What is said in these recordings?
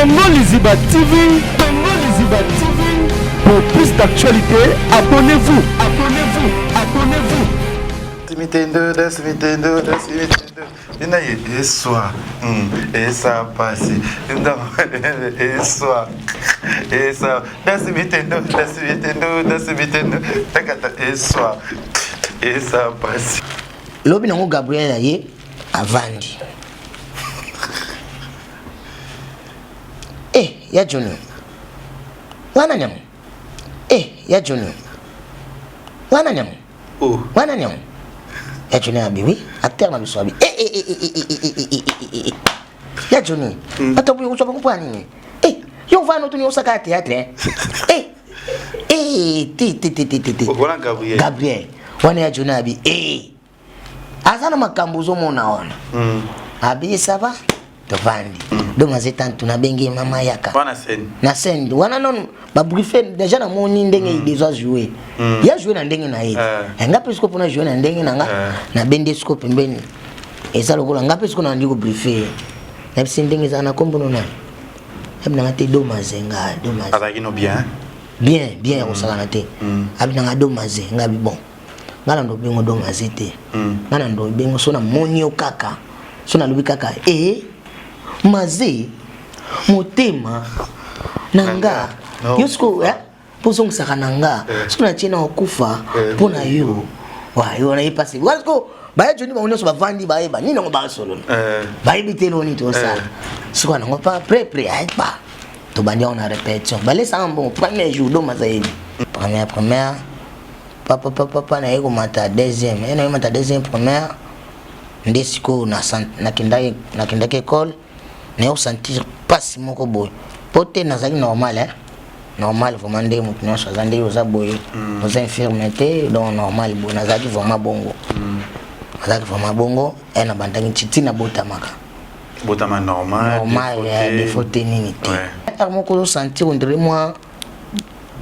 Congo Liziba TV, Congo Liziba TV. Pour plus d'actualités, abonnez-vous, abonnez-vous, abonnez-vous. Mitendo, das mitendo, das mitendo. Ina ye eswa, esa pasi. Nda eswa. Esa, das mitendo, das mitendo, das mitendo. Takata eswa. Esa pasi. Lobi nango Gabriel aye avandi. Eh, ya Johnny. Wana nyango. Eh, ya Johnny. Wana nyango. Oh. Wana nyango. Ya Johnny abi oui, acteur na biso abi. Eh eh eh eh eh eh eh eh eh eh. Ya Johnny. Bato boyo kozwa bango mpo ya nini? Eh, yo vano tuni osaka théâtre hein. Eh. Eh, te te te te te te. Wana Gabriel. Gabriel. Wana ya Johnny abi. Eh. Aza na makambo ozomona wana. Abi ça va? Tovandi. Donc aze tantu nabengi mama yaka. Wana scène. Na scène wana non ba briefer déjà na moni ndenge mm. déjà jouer. Ya jouer na ndenge na ye. Nga pe siko pona jouer na ndenge na nga na bende siko pembeni. Eza lokola nga pe siko na ndi ko briefer. Na bisi ndenge za na kombo no na. Abi na te do mazenga, do mazenga. Azalaki no bien. Bien, bien ya kosakana te. Abi na nga do mazenga bi bon. Nga na ndo bengo do maze te. Nga na ndo bengo so na moni yo kaka. So nalobi kaka e maze motema na nga yo siko mpo ozongisaka na nga soki natie na okufa mpo na yo yo wana ye pasi wana siko baya joni bango nyonso bavandi bayeba nini yango basolola bayebi te eloni tosala sikoyo nango pa prepre ayepa tobandi yango na répétition balesaka mbongo premier jour do maza yebi première première papa papa papa naye komata deuxième ye naye komata deuxième première nde sikoyo nakendaki école naye kosentir mpasi moko boye mpo te nazalaki normal eh? Normal vraiment nde moto nyonso aza nde oza boye oza infirme te donc normal boye nazalaki vraiment bongo nazalaki vraiment bongo e nabandaki titi nabotamaka botama normal normal défaut te nini te heure moko ozosentir on dirait mwa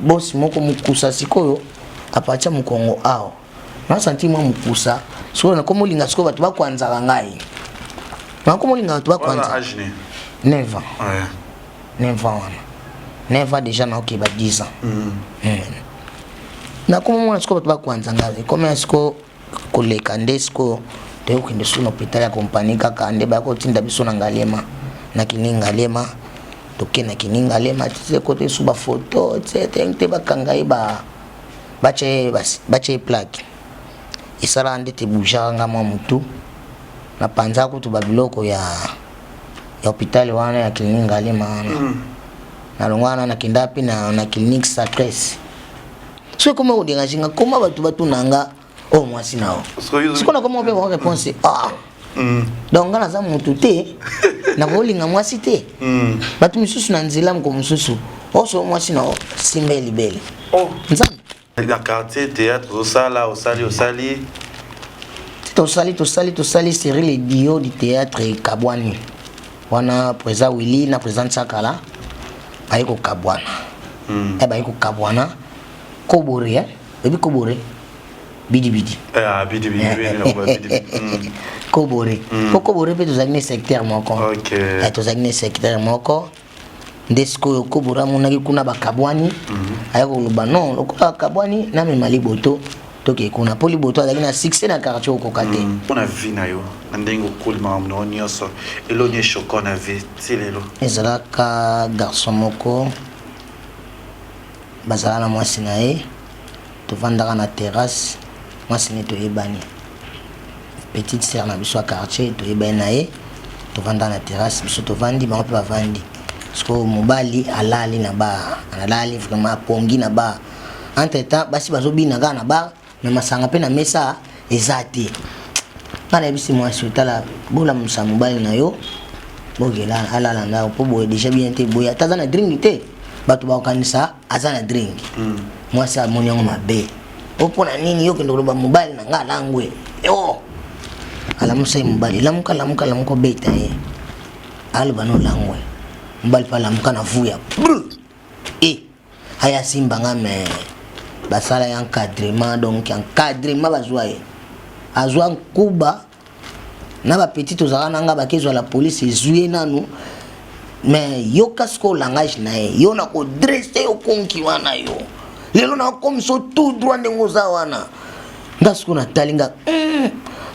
bosi moko mokusa sikoyo apartir ya mokongo awa nasanti mwa mokusa sikoyo nakomi olinga sikoyo bato bakwanzaka ngai nakomi olinga bato bakwanza 9 ans 9 ans wana 9 ans déjà naokeba 10 ans nakomi omona sikoyo bato bakwanza ngai ekomi ya sikoyo koleka nde sikoyo toyei kokende soki na hôpital ya kompani kaka nde baya kotinda biso na Ngaliema na kini Ngaliema toke na kini Ngaliema tise kote su bafoto te te bakanga ye ba batya ye plaque esalaka ndete bougeaka nga mwa motu napanzaka kutu babiloko ya ya hôpital wana ya clinique Ngaliema wana nalongwa wana nakenda mpe na clinique Sacres soki ekoma koderange nga koma bato batuna nga oyo mwasi na yo sikoyo nakoma mpe bango réponse ah donc nga naza motu te nakolinga mwasi te bato misusu na nzela moko mosusu oso mwasi na yo simba ye libele nzambe na quartier théâtre osala osali osali tosali tosali tosali série le dio du théâtre ekabwani wana président Willy na président Tsakala baye kokabwana e baye kokabwana kobore eh oyebi kobore bidibidi Ah, bidi bidi bidi bidi. Kobore po kobore mpe tozalaki na secteur moko. Ok. Eh, tozalaki na secteur moko nde sikoyo kobore amonaki kuna bakabwani aya koloba non lokola bakabwani namema liboto tokei kuna mpo liboto azalaki na succès na quartier okoka te. Mpona vie na yo na ndenge okoli makambo na yo nyonso eloni echoquant na vie ti lelo? Ezalaka garçon moko bazala na mwasi na ye tovandaka na terrasse mwasi ne toyebani petite sœur na biso ya quartier toyebani na ye tovandaka na terrasse biso tovandi bango mpe bavandi sikoyo mobali alali na bar alali vraiment apongi na bar entre temps basi bazobina kaka na bar mais masanga mpe na mesa eza te nga nayebisi mwasi otala bolamusa mobali na yo bokela alala ndako mpo boye déjà bien te boye ata aza na drink te bato bakokanisa aza na drink mwasi amoni yango mabe o mpona nini yo okende koloba mobali na nga alangwe yo alamusa ye mobali lamuka lamuka lamuka obeta ye aloba no langwe mobali mpe alamuka na vuya e aya simba nga me basala ye encadrement donc encadrement bazwa ye azwa nkuba na bapetit tozalaka na nga bakezwa la police ezwi ye nanu Mais yoka sikoyo langage na ye, yo na kodresse yo konki wana, yo lelo nakomisa tout droit ndenge oza wana. Nga sikoyo natali nga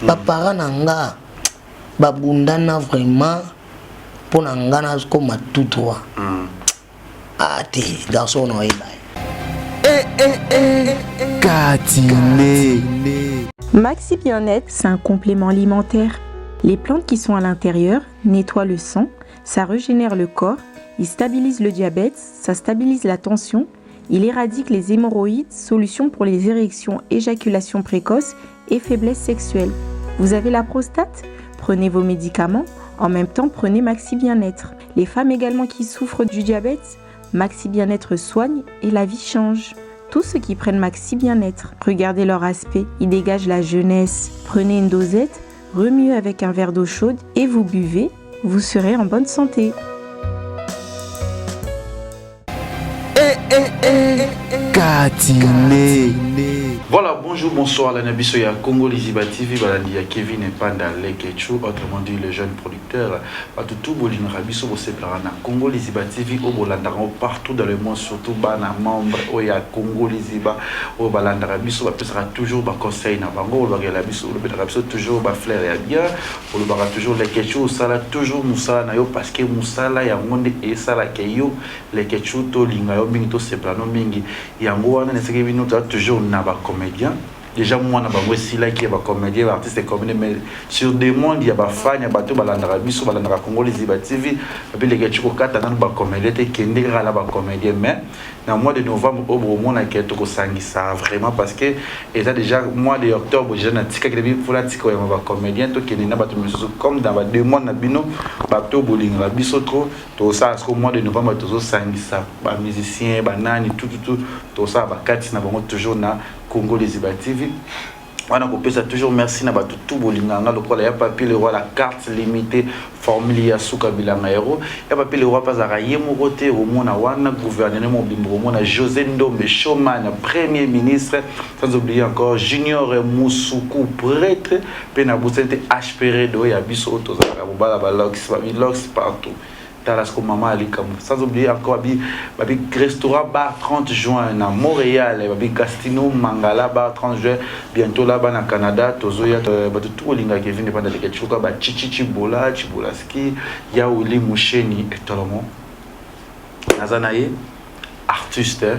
baparent na nga babundana vraiment mpo na nga nakoma tout droit. Ah te, garçon na oyeba ye. Eh, eh, eh, Katine. Maxi Bien-être, c'est un complément alimentaire. Les plantes qui sont à l'intérieur nettoient le sang, ça régénère le corps, il stabilise le diabète, ça stabilise la tension, il éradique les hémorroïdes, solution pour les érections, éjaculation précoce et faiblesse sexuelle. Vous avez la prostate? Prenez vos médicaments, en même temps prenez Maxi Bien-être. Les femmes également qui souffrent du diabète, Maxi Bien-être soigne et la vie change. Tous ceux qui prennent Maxi Bien-être, regardez leur aspect, ils dégagent la jeunesse. Prenez une dosette, remuez avec un verre d'eau chaude et vous buvez, vous serez en bonne santé. Eh, eh, eh, Katine. Voilà, bonjour, bonsoir, la Nabiso ya Congo Liziba TV, balandi ya Kevin Epanda Lekechu, autrement dit le jeune producteur. Bato tout bolingaka biso, bosepelaka na Congo Liziba TV, oyo bolandaka yango partout dans le monde, surtout bana membre oyo ya Congo Liziba, oyo balandaka biso, bapesaka toujours baconseil na bango, olobakela biso, olobelaka biso toujours bafleur ya bien, olobaka toujours Lekechu osala toujours mosala na yo, parce que mosala yango nde esalaka yo Lekechu tolinga yo mingi, tosepela no mingi. Yango wana nesaki bino toza toujours na bacomédien. Déjà mwana bango esilaki ya bacomédien, baartiste comédien, mais sur demande ya bafan, ya bato balandaka biso, balandaka Congo Liziba TV, babeleki kokata nanu bacomédien te, kende kaka na bacomédien. Mais na mois de novembre oyo bokomonaka tokosangisa vraiment, parce que eza déjà mois de octobre déjà natikaki na bifula tika oyamba bacomédien, tokende na bato misusu comme dans bademande na bino, bato bolingaka biso trop. Tokosala siko mois de novembre, tozosangisa bamusicien, banani, tututu, tokosala bakati na bango toujours na Congo Liziba TV. Wana kopesa toujours merci na bato tu bolinganga lokola ya Papi le Roi, la carte limitée, formule ya suka bilanga hero ya Papi le Roi. Mpe azalaka ye moko te, omona wana gouvernement mobimba, omona José Ndombe Showman, premier ministre, sans oublier encore Junior Musuku, prêtre, mpe na busani te HP Redo ya biso oyo tozalaka mobala balox, babilox partout. Tala siko mama alikambo, sans oublier encore babi babi restaurant bar 30 juin na Montréal, babi Gastino Mangala bar 30 juin, bientôt là-bas na Canada tozoya. Bato tu olingaka Kevin Epanda Lekechuka, bachichi Chibola Chibolaski ya Willi Musheni etolomo, naza na ye artiste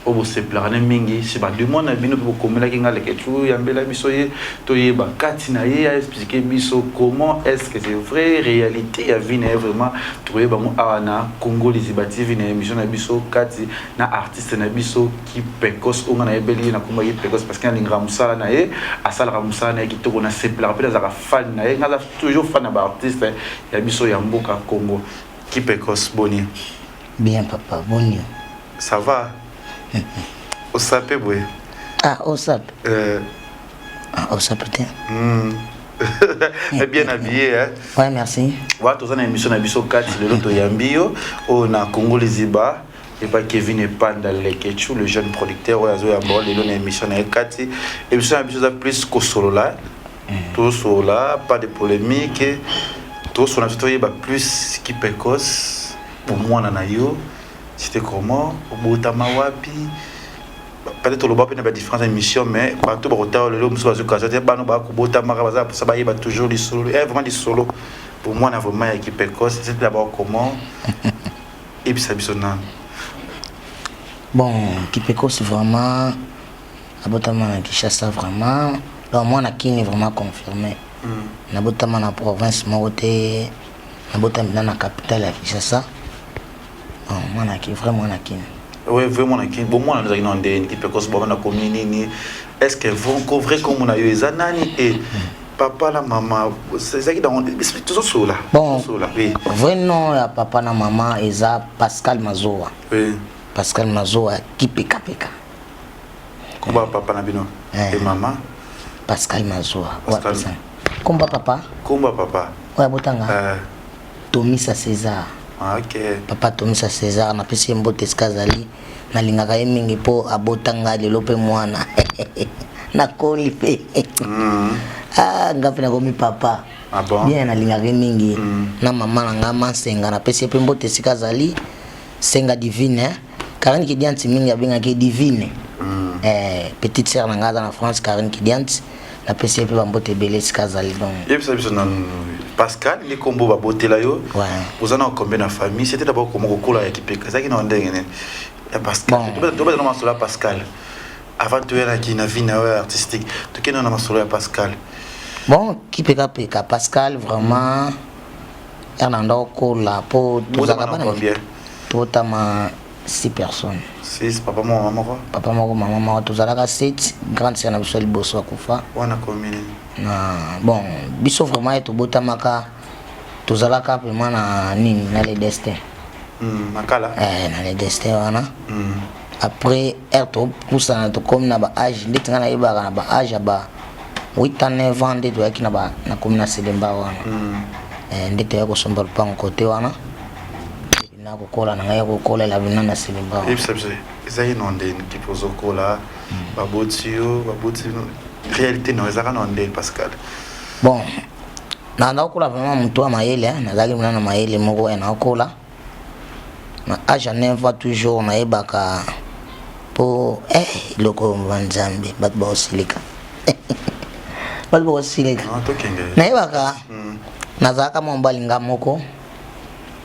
oyo bosepelaka ne mingi si bademande na bino mpe bokomelaki nga Lekechu yambela biso ye, toyeba kati na ye, aexplike biso comment est ce que c'est vrai réalité ya vie na ye. Vraiment tokoyeba yango awa na Congo Liziba TV na émission na biso kati na artiste na biso Kipekos, oyo nga nayebeli ye nakomba Kipekos parce que alingaka mosala na ye, asalaka mosala na ye kitoko, nasepelaka mpe nazalaka fan na ye. Nga aza toujours fan ya baartiste ya biso ya mboka Congo. Kipekos, boni? Bien papa, boni? Ça va, osape boye? Ah, osape. Ah, osape te. Bien habillé, hein? Ouais, merci. Voilà, toza na émission na biso kati lelo, toyambi yo oyo na Congo Liziba epa Kevin Epanda Lekechu, le jeune producteur, oyo azoyamba lelo na émission na ye kati. Émission na biso eza plus kosolola, tozosolola, pas de polémique, tozosolola biso toyeba plus Kipekos, bomwana na yo c'était comment, obotama wapi. Peut-être oloba mpe na badifférentes émissions, mais bato bakotala lelo mosusu bazokasa te, bano bakobotamaka baza mposa bayeba toujours lisolo, vraiment lisolo bomwana vraiment ya Kipekos, c'était d'abord comment, ebisa biso nano. Bon, Kipekos vraiment abotama na Kinshasa vraiment, donc mwana Kini vraiment confirmé. Nabotama na province moko te, nabotami na capitale ya Kinshasa. Bon, mwana ki vrai mwana Kini. Oui, vraiment na Kini. Bon, mwana nazalaki na ndeni Kipekos baba na komi nini, est ce que vrai kombo na yo eza nani e papa na mama ezalaki dango? Tozosola. Bon, oui. Vrai nom ya papa na mama eza Pascal Mazoa. Pascal Mazoa Kipekapeka. Komba papa na bino Eh. e mama? Pascal Mazoa. Pascal. Komba papa? Komba papa. Oyo abotanga? Tomisa César. Ah, ok. Papa Tomisa César, napesi ye mbote esika azali, nalingaka ye mingi mpo abotanga lelo mpe mwana nakoli mpe. Ah, nga mpe nakomi papa. Ah bon? Bien, nalingaka ye mingi. Na mama na nga Mansenga, napesi ye mpe mbote esika azali. Senga Divine, hein? Karine Kidianti mingi abengaki ye Divine. Eh, petite sœur na nga aza na France, Karine Kidianti. Napesi ye mpe bambote ebele esika azali donc. Yebisa biso na Pascal nde kombo babotela yo. Ouais. Oza na combien na famille? C'était d'abord comment kokola ya kipeka. Ezalaki na ndenge nini? Ya Pascal. Bon. Tobeta na masolo ya Pascal. Avant toyelaki na vie na yo artistique, tokende na masolo ya Pascal. Bon, kipeka peka Pascal vraiment ya na ndako kola po tozalaka bana bana combien? Totama 6 personnes. 6, papa moko, mama moko? Papa moko, mama moko, tozalaka 7. Grande sœur na biso ya liboso akufa. Wana combien nini? Na bon, biso vraiment ye tobotamaka, tozalaka vraiment na nini, na le destin. Makala. Eh, na le destin wana. Après heure topusana, tokomi na baage ndeti ngai nayebaka na baage ya ba 8 ans, 9 ans nde toyaki na ba nakomi na Selemba wana. Eh, nde toyaki kosomba lupango kote wana na kokola na ngai, kokolela bino na Selemba wana. Yebisa biso ezalaki na ndeni kipo ozokola, baboti yo, baboti bino, réalité na ezalaka na ndeni, Pascal? Bon, na nakokola vraiment motu ya mayele, hein. Nazalaki mona na mayele moko ya nakokola na age ya 9 ans toujours nayebaka mpo eh, eloko ba Nzambe, bato bakosilika, bato bakosilika. Ah, tokende. Nayebaka nazalaka mwa mobali nga moko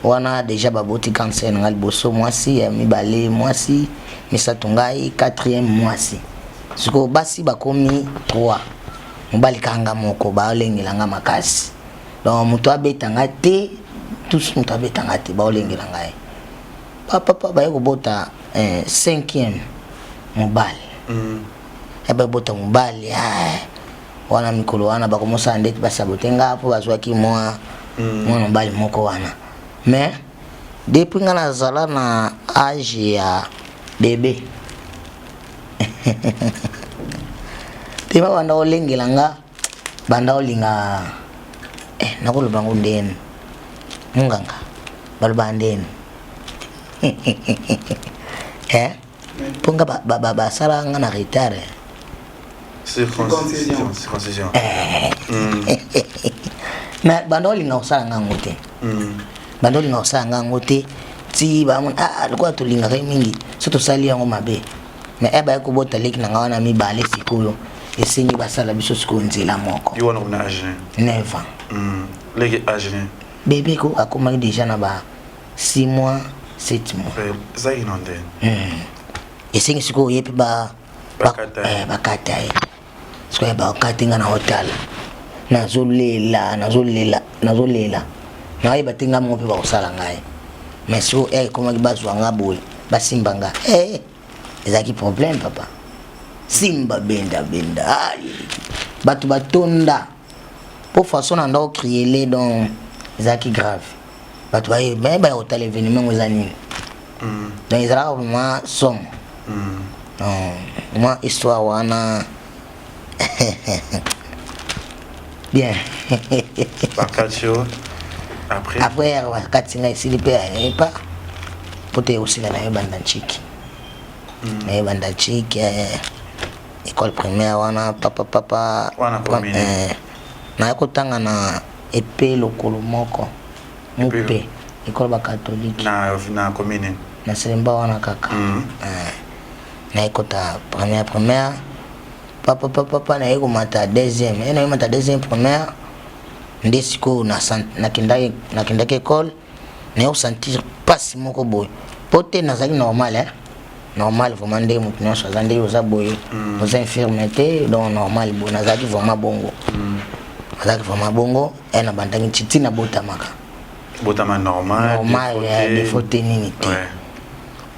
wana déjà baboti cancer na nga liboso mwasi, ya mibale mwasi, misato ngai, quatrième mwasi. Sikoyo basi bakomi 3, mobali kanga moko, baolengela nga makasi. Donc moto abeta nga te, tous moto abeta nga te, baolengela ngai. Papa baye kobota eh, cinquième mobali. Babota mobali, ah, wana mikolo wana bakomosala ndeti basabote nga mpo bazwaki mwa mwana mobali moko wana. Mais depuis nga nazala na age ya bébé te, babanda kolengela nga, banda kolinga eh, nakoloba yango ndeni, monganga baloba ndeni eh? Mpo nga basala nga na retard eh. Circoncision, circoncision. Mais banda olinga kosala nga yango te. Banda olinga kosala nga yango te ti bamona ah, lokola tolingaka ye mingi, so tosali yango mabe. Mais e baye kobota leki na nga wana mibale, sikoyo esengi basala biso sikoyo nzela moko. Yo wana kuna age nini? 9 ans. Leki age nini? Bébé ko akomaki déjà na ba 6 mois, 7 mois. Ezalaki na ndeni? Esengi sikoyo ye mpe ba Bakata ye. Eh, bakata ye. Sikoyo bakati nga na otala, nazolela, nazolela, nazolela, nayeba te nga moko mpe bakosala ngai. Mais sikoyo ere ekomaki bazwa nga boye, basimba nga, eh, ezalaki problème papa. Simba benda benda, ai, bato batonda mpo façon na ndako criele. Donc ezalaki grave, bato baye me baya kotala événement ngo eza nini. Donc ezalaka vraiment somo. Donc mwa histoire wana bien. Bakati yo après? Après bakati ngai, esili mpe epa po te osila. Nayebanda ntiki, nayebanda ntiki école primaire wana papa papa. Wana commune? Naye kotanga na epe lokolo moko mope, école bacatholique. Na commune? Na Selemba wana kaka. Naye kota première primaire, papa papa papa, naye komata deuxième, ye naye mata deuxième primaire nde sikoyo nakendaki école, naye kosentir mpasi moko boye po te nazalaki normal, hein? Normal vraiment nde moto nyonso aza nde oza boye, oza infirme te, donc normal boye. Nazalaki vraiment bongo, nazalaki vraiment bongo e na bandaki nti nabotamaka. Botama normal? Normal, défaut te, nini te.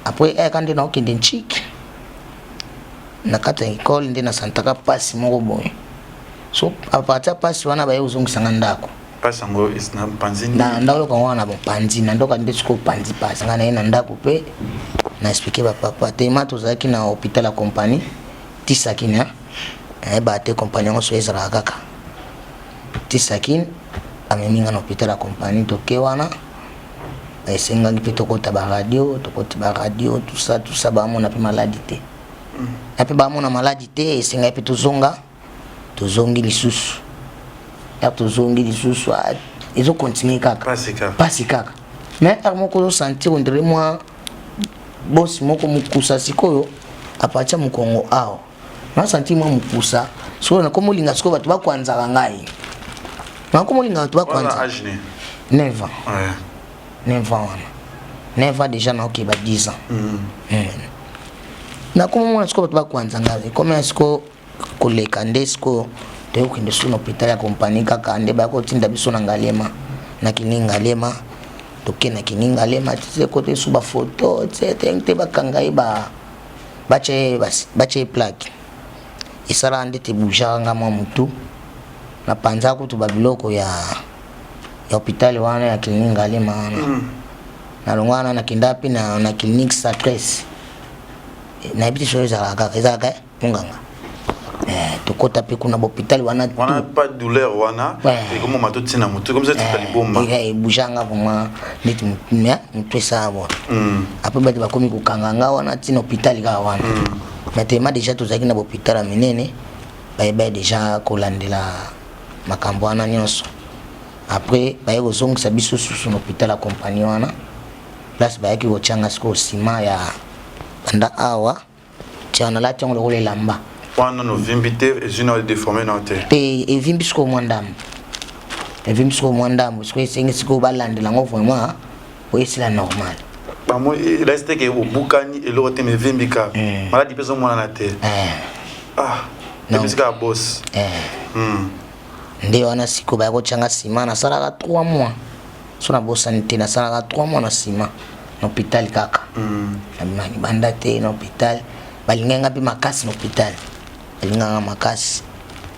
Après eka nde naokende ntiki na kati ya ekole nde nasantaka mpasi moko boye. So à partir ya mpasi wana baye kozongisanga ndako. Mpasi yango na mpanzi? Na ndako yoka wana bopanzi na ndoka nde sikoyo panzi mpasi. Ngai naye na ndako mpe na expliquer bapapa tema. Tozalaki na hôpital ya compagnie Tisakine, nayebaka te compagnie yango so ezalaka kaka Tisakine. Amemi nga na hôpital ya compagnie, toke wana, esengaki mpe tokota baradio, tokoti baradio, tout ça, tout ça, bamona mpe maladi te na mpe bamona maladi te. Esengaki mpe tozonga, tozongi lisusu. Heure tozongi lisusu, ah, ezocontinue kaka. Pasi kaka. Pasi kaka. Mais heure moko ozosentir on dirait mwa bosi moko mokusa sikoyo à partir ya mokongo awa, nasentir mwa mokusa sikoyo. Nakomi olinga sikoyo bato bakwanzaka ngai, nakomi olinga bato Wana bakwanza. Âge ne? 9 ans. 9 ans wana, 9 ans déjà, naokeba 10 ans. Nakoma mona sikoyo bato bakwanza ngai, ekomi ya sikoyo koleka nde sikoyo toyokende so na hôpital ya compagnie kaka nde baya kotinda biso na Ngaliema, na clinique Ngaliema. Toke na clinique Ngaliema, tise kote so bafoto te te, bakanga ye, batya ye plaque. Esalaka ndete ebougeaka nga mwa motu, napanzaka kutu babiloko ya hôpital wana, ya clinique Ngaliema wana. Nalongwa wana, nakenda mpe na clinique Sacres. Nayebi te soki ezalaka kaka, ezalaka monganga. Tokɔta mpe kuna bahôpital wana. Wana pas douleur wana? Ekomoma to ntina motu comme ça tika libomba. Ebougeanga vraiment neti motu esala bona. Après bato bakomi kokanga nga wana ntina hôpital kaka wana. Mais tellement déjà tozalaki na bahôpital ya minene, bayebaki déjà kolandela makambo wana nyonso. Après baye kozongisa biso susu na hôpital ya compagnie wana, place bayaki kotianga sikoyo nsima ya banda awa, tia nalati yango lokola elamba. Wana novimbi te, ezwi na déformé na te? Te, evimbi sikoyo mwa ndambo, evimbi sikoyo mwa ndambo. Sikoyo esengi sikoyo balandela yango vraiment po esila normal. Bamo elasi te ke obukani eloko te, mais evimbi kaka, maladi mpe ezomonana te. Ah, ebisi kaka boss. Nde wana sikoyo baya kotianga nsima, nasalaka 3 mois so, nabosani te, nasalaka 3 mois na nsima na hôpital kaka. Nabimaki banda te na hôpital, balinganga mpe makasi na hôpital, balinganga makasi.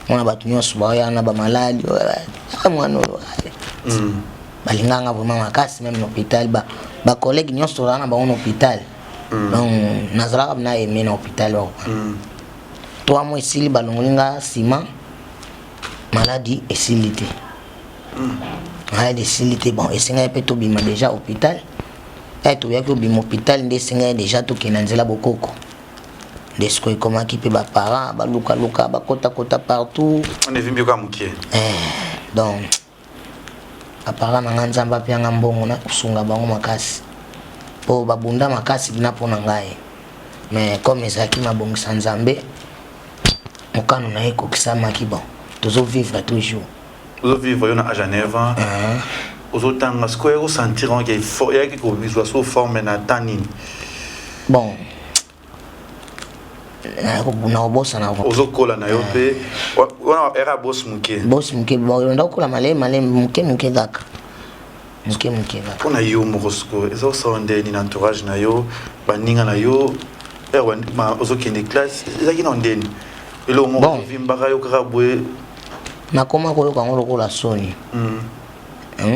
Mona bato nyonso baoya na bamaladi, mwana oyo balinganga vraiment makasi. Même na hôpital, bacollègue nyonso tozala na bango na hôpital, donc nazalaka na aime na hôpital wana. 3 mois esili, balongoli nga nsima, maladi esili te, maladi esili te. Bon, esengaki mpe tobima déjà hôpital. E toyaki obima hôpital, nde esengaki déjà tokende na nzela bokoko. Nde sikoyo ekomaki mpe baparent balukaluka, bakotakota partout. Wana evimbi kaka mokie. Donc baparent na nga, Nzambe apianga mbongo na kosunga bango makasi, mpo babunda makasi mpena mpo na ngai. Mais comme ezalaki mabongisa Nzambe, mokano na ye ekokisamaki. Bon, tozovivre toujours. Ozovivre yo na âge ya 9 ans, ozotanga. Sikoyo okosentir ke eyaki kozwa so forme na temps nini? Bon, nakobosana. Ozokola na yo mpe wana era boss moke. Boss moke, ndakokola malemi malemi, moke moke kaka, moke moke kaka. Mpo na yo moko sikoyo, eza kosala ndeni na entourage na yo, baninga na yo, ozokende classe, ezalaki na ndeni eloko moko evimbaka yo kaka boye? Nakoma koyoka yango lokola soni.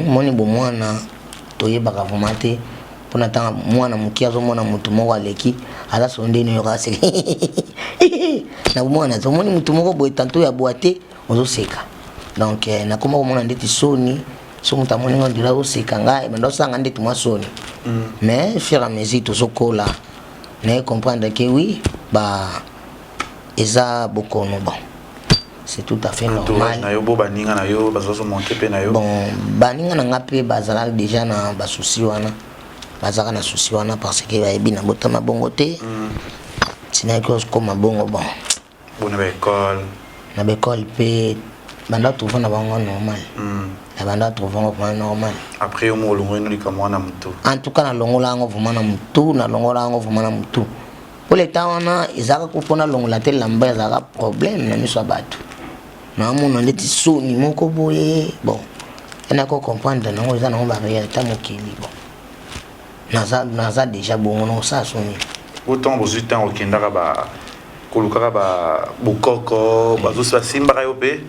Moni bomwana, toyebaka vraiment te mpona ntanga mwana moke azomona motu moko aleki, aza so ndeni oyoka seka na bomwana. Omoni motu moko boye tanto ya bwa te, ozoseka. Donc nakoma komona ndeti soni. So moto amoni nga ndela azoseka ngai, banda osanga ndeti mwa soni. Mais fur à mesure tozokola, naye comprendre que oui, ba eza bokono. Bon, c'est tout à fait normal. Na yo bo baninga na yo bazomonte mpe na yo? Bon, baninga na nga mpe bazalaka déjà na basusi wana, bazalaka na susi wana parce que bayebi na botama bongo te, tinaki okoma bongo. Bon. Bona baekole? Na baekole mpe banda trouve na bango normal, na banda trouve yango vraiment normal. Après yo mo olongoli no likambo wana motu? En tout cas nalongola yango vraiment na motu, nalongola yango vraiment na motu, mpo leta wana ezalaka mpo nalongola te lamba, ezalaka problème na miso ya bato. Naamona ndeti soni moko boye. Bon, enako comprendre nango, eza nango baréalité mokili. Bon, naza, naza déjà bongo, nakosala soni. Autant bozwi ntango okendaka ba kolukaka ba bokoko, bazosi basimbaka yo mpe?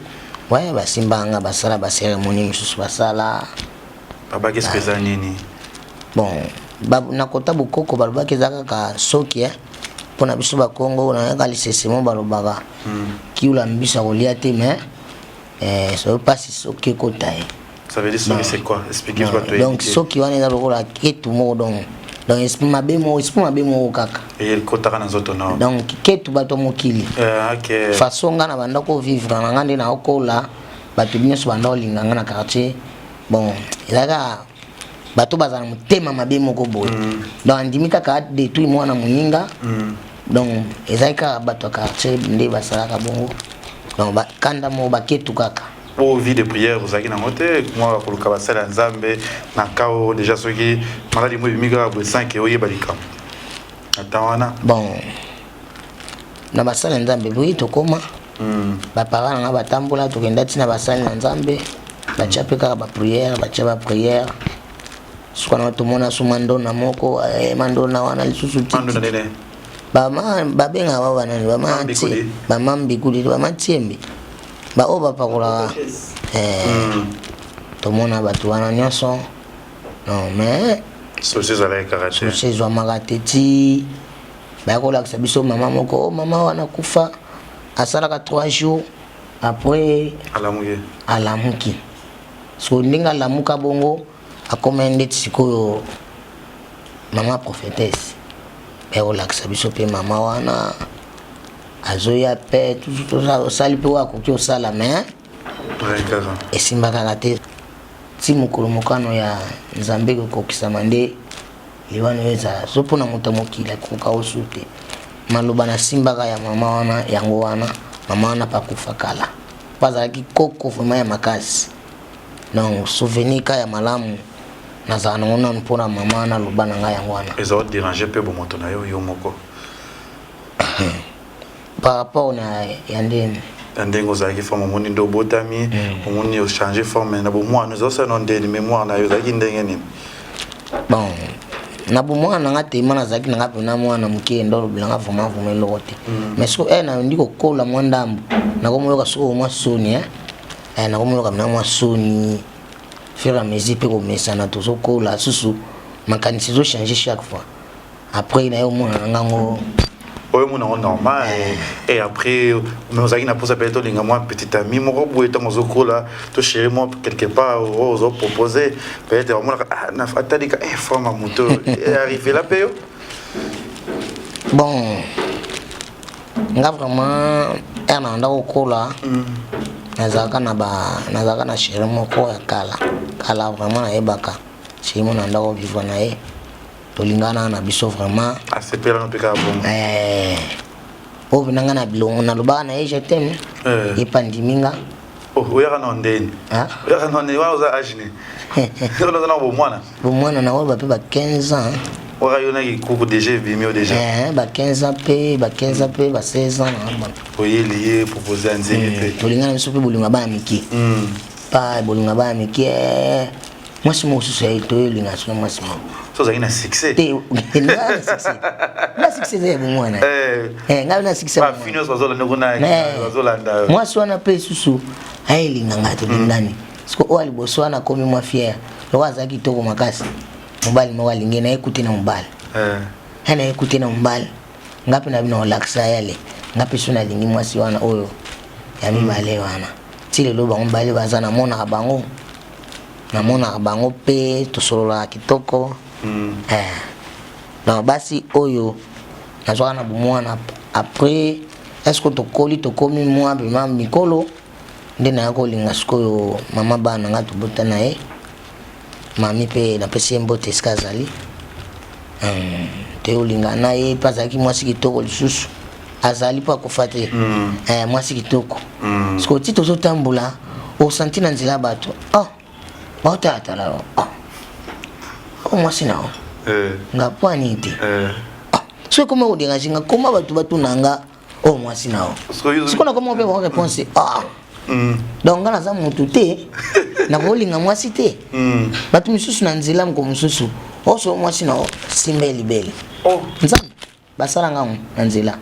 Ouais, basimbaka nga, basala bacérémonie mosusu, basala. Babaki eske eza nini? Bon, na kota bokoko balobaki eza kaka soki mpo na biso Bakongo nayaka lisesemo, balobaka kiula mbiso akolia te, mais soki mpasi soki ekota ye. Ça veut dire soki, c'est quoi? Expliquez. Toi. Donc soki wana eza lokola ketu moko, donc esprit mabe moko, esprit mabe moko kaka. Ekotaka na nzoto na? Donc ketu, bato ya mokili. Façon nga na banda kovivre na nga nde naokola. Bato nyonso banda kolinga nga na quartier, bon, ezalaka bato bazala na motema mabe moko boye. Donc andimi kaka adétruire mwana moninga. Donc ezalaki kaka bato ya quartier nde basalaka bongo. Donc bakanda moko, baketu kaka. Po vie de prière ozalaki nango te, mwa koluka basali ya Nzambe na kao déjà, soki maladi mo ebimi kaka boye sans que oyeba likambo ata wana? Bon, na basali ya Nzambe boye tokóma. Baparent na nga batambola, tokenda ntina basali na Nzambe, batya mpe kaka baprière, batya baprière. Suka na tomona so mandona moko, mandona wana lisusu ti- Mandona nene? Bama babengaka bao banani? Bama Mbikudi. Bama Mbikudi, bama Tiembe, baoyo bapakolaka. Tomona bato wana nyonso, non, mais solution ezalaki kaka te. Solution ezwamaka te. Ti baya kolakisa biso mama moko, o mama wana kufa, asalaka 3 jours après. Alamuki. Alamuki. So ndenge alamuka bongo, akoma ndeti sikoyo mama prophétesse. Baya kolakisa biso mpe mama wana azoya mpe, osali mpe oyo akoki osala, mais Ouais, kaka. Esimba kaka te. Ti mokolo mokano ya Nzambe ekokokisama nde liwano oyo ezala so mpona moto ya mokili akoka osu te. Maloba nasimbaka ya mama wana yango wana. Mama wana pakufa kala, mpo azalaki koko vraiment ya makasi. Donc souvenir ka ya malamu nazala nango nanu mpona mama wana, aloba na ngai yango wana. Eza odéranger mpe bomoto na yo, yo moko? Par rapport na ya ndeni? Na ndenge ozalaki forme, omoni nde obotami, omoni ochange forme na bomwana, ezosala no ndeni? Mémoire na yo ezalaki ndenge nini? Bon, na bomwana na nga tema, nazalaki na nga mpena mwana moke, ndo olobelanga vraiment vraiment eloko te. Mais siko na ndi kokola mwa ndambo, nakomoyoka sikoyo mwa soni, nakomoyoka mpena mwa soni. Fur et à mesure mpe komesana, tozokola susu, makanisi ezochange chaque fois. Après naye omona na ngango. Oyo omona yango normal. Et après, mais ozalaki na mposa peut-être olinga mwa petit ami moko boye ntango ozokola, to chéri mwa quelque part oyo ozopropose, peut-être omonaka atalika forme ya moto arrivé la mpe yo? Bon, nga vraiment ere na nda kokola, nazalaka na ba nazalaka na chéri moko ya kala kala. Vraiment nayebaka chéri mo na ndako vivre na ye, tolingana na biso vraiment. Asepelano mpe kaka bongo? Oyo mpena nga na bilongo nalobaka na ye "je t'aime". Ye mpe andimi nga. Oh, oyaka na ndeni? Ah? Oyaka na ndeni wana, oza age nini wana? Oza na bomwana? Bomwana na oyo bape ba 15 ans. Waka yo naki kuku déjà ebimi yo déjà? Ba 15 ans mpe, ba 15 ans mpe, ba 16 ans na bona. Oyeli ye, propose ya nzeli mpe? Tolingana biso mpe, bolingo ya bana mike. Pa bolingo ya bana mike, mwasi moko susu ya toyolinga so na mwasi moko. So ozalaki na succès? Te, nga na succès, nga succès eza ya bomwana. Ngai na succès. Bafini nyonso bazolanda kuna, bazolanda yo. Mwasi wana mpe susu ayelinga ngai, tolingani. Siko oyo liboso wana akomi mwa fier, loko azalaki kitoko makasi. Mobali moko alingi na ye, kute na mobali. Ye na ye kute na mobali, nga mpe na bino olakisa yale. Nga mpe so nalingi mwasi wana oyo ya mibale wana. Ti lelo bango mibale baza, namonaka bango, namonaka bango mpe tosololaka kitoko. Donc basi oyo nazwaka na bomwana, après est ce que tokoli, tokomi mwa vraiment mikolo, nde naya kolinga sikoyo mama bana na nga, tobota na ye mami. Mpe napesi ye mbote esika azali. Toyolinga na ye mpe, azalaki mwasi kitoko lisusu, azali mpo akufa te. Mwasi kitoko. Sikoyo ti tozotambola, osanti na nzela bato, oh, baotalatala yo, oh, o mwasi na yo. Nga po ani te. Ah, soki ekoma kodéranger nga, koma bato batuna nga: "Oyo mwasi na yo?" Sikoyo nakoma mpe bango réponse: "Ah, donc nga naza motu te, nakolinga mwasi te." Bato misusu na nzela, moko mosusu oso mwasi na yo, simba ye libele. Oh. Nzambe basala ngango na nzela,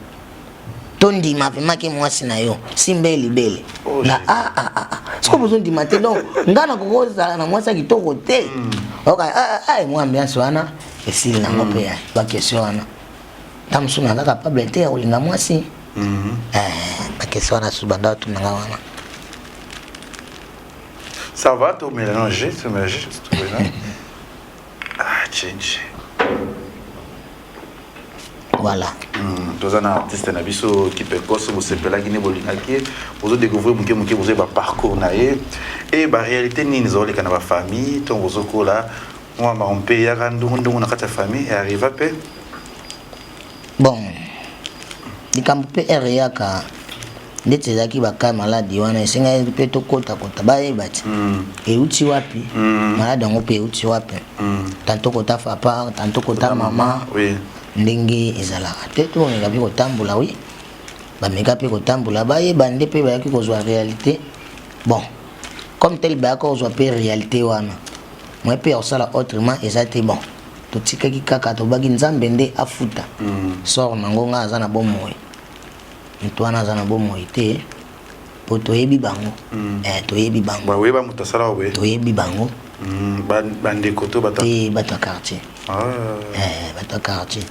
tondima vraiment que mwasi na yo, simba ye libele. Oh, nga Jésus. ah, ah, ah, ah. Sikoyo bozondima te. Donc nga nakoki kozala na mwasi ya kitoko te. Oka ah, ah, mwa ambiance wana esili nango mpe ya baquestion wana. Ta mosusu naza capable te ya kolinga mwasi. Baquestion wana susu banda batuna nga wana. Ça va, to mélanger, to mélanger, to mélanger. Ah, change. Voilà. Toza na artiste na biso Kipekos, bosepelaki nde bolingaki ye, bozodécouvrir moke moke, bozoyeba parcours na ye e baréalité nini ezoleka na bafamille ntongo bozokola. Mwa makambo mpe eyaka ndungu na kati ya famille, earriva mpe? Bon, likambo mpe ere eyaka ndeti ezalaki baka maladi wana, esengaki mpe tokotakota, bayeba ti euti wapi maladi yango mpe euti wapi. Tanto kota papa, tanto kota mama. Ndenge ezalaka te, tomeka mpe kotambola. Wi, bameka mpe kotambola, bayeba nde mpe bayaki kozwa réalité. Bon, comme tel bayaka kozwa mpe réalité wana, moi mpe ya kosala autrement eza te. Bon, totikaki kaka, tobaki Nzambe nde afuta sort nango. Nga aza na bomoi, moto wana aza na bomoi te, po toyebi bango. Toyebi bango. Bayeba moto asala boye? Toyebi bango. Bandeko to bato? Te, bato ya quartier. Ah. Bato ya quartier.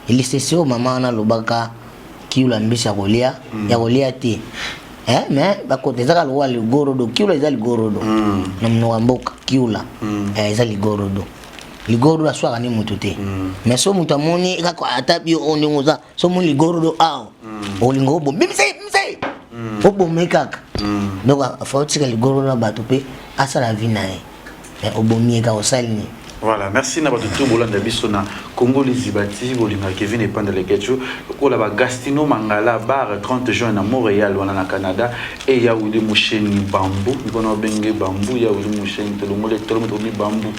Elisesi oyo mama wana alobaka kiula mbisi ya kolia, ya kolia te. Mais bakota ezaka lokola ligorodo. Kiula eza ligorodo na monoko ya mboka. Kiula eza ligorodo. Ligorodo aswaka ni motu te, mais so moto amoni kaka, ata bio oyo ndenge oza, so omoni ligorodo awa, olinga oboma, bimisa ye, bimisa ye, obome kaka. Donc afa otika ligorodo na bato mpe asala vie na ye, mais obomi ye kaka, osali nini? Voilà, merci na bato to bolanda biso na Congo Liziba TV, bolinga Kevin Epanda Lekechu, lokola ba Gastino Mangala bar 30 juin na Montréal wana na Canada e ya Willy Musheni Bambu, mikona obenge Bambu ya Willy Musheni, tolongole tolongo tokomi Bambu,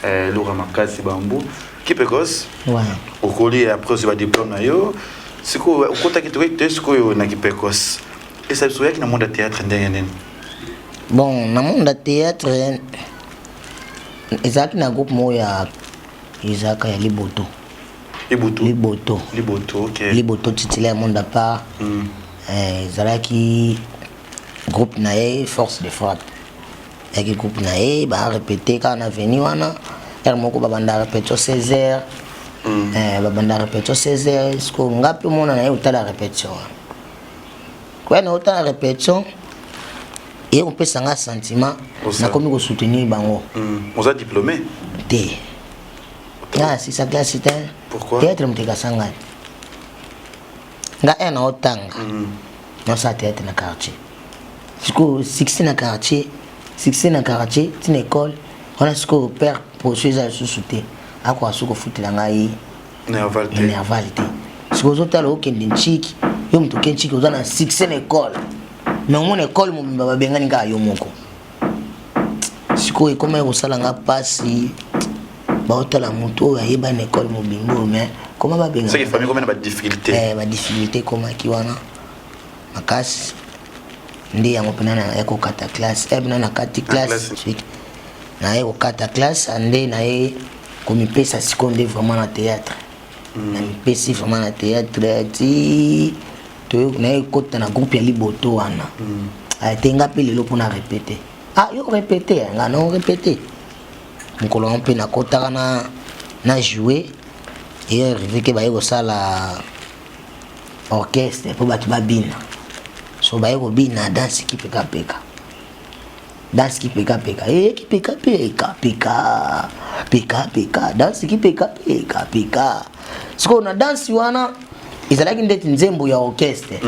Laura Makasi Bambu. Kipekos, okoli après ozwi ba diplôme na yo, sikoyo okotaki tokoki te sikoyo na Kipekos. Esa biso, oyaki na monde ya théâtre ndenge nini? Bon, na monde ya théâtre ezalaki na groupe moko ya ezalaka ya Liboto. Liboto? Liboto. Liboto, ok. Liboto titulaire monde à part. Ezalaki groupe na ye, Force de Frappe ezalaki groupe na ye. Barépété kaka na veni wana, heure moko babanda répétition 16 heures. Babanda répétition 16 heures. Siko nga mpe mona na ye otala répétition wana, koya na otala répétition, eye kopesa nga sentiment nakomi kosoutenir bango. Oza diplômé? Te, nga asisa classe te. Pourquoi? Théâtre moto ekasa ngai. Nga un na otanga, nasala théâtre na quartier. Sikoyo succès na quartier, succès na quartier ntina école wana. Sikoyo père poso eza lisusu te, akoka soki kofutela ngai Nerval te. Minerval te. Sikoyo ozotala, okende ntiki, yo moto oke ntiki, oza na succès na école, mais omona école mobimba babengani kaka yo moko. Sikoyo ekomaki kosala nga mpasi, baotala motu oyo ayeba na école mobimba oyo, mais koma babenga. C'est que famille combien ba difficulté? Badifficulté ekomaki wana makasi. Nde yango mpena naye kokata classe, mpena nakati classe, naye kokata classe, nde naye komipesa sikoyo nde vraiment na théâtre. Namipesi vraiment na théâtre ti naye kota na groupe ya Liboto wana. Te, nga mpe lelo mpona répété, ah yo répété, nga na répété mokolo yango mpe nakotaka na jouer. Eyo arrivé ke baye kosala orchestre mpo bato babina. So baye kobina danse kipekapeka, danse kipekapeka, e kipekapeka peka peka peka, danse kipekapeka peka. Sikoyo na danse wana ezalaki ndeti nzembo ya orchestre.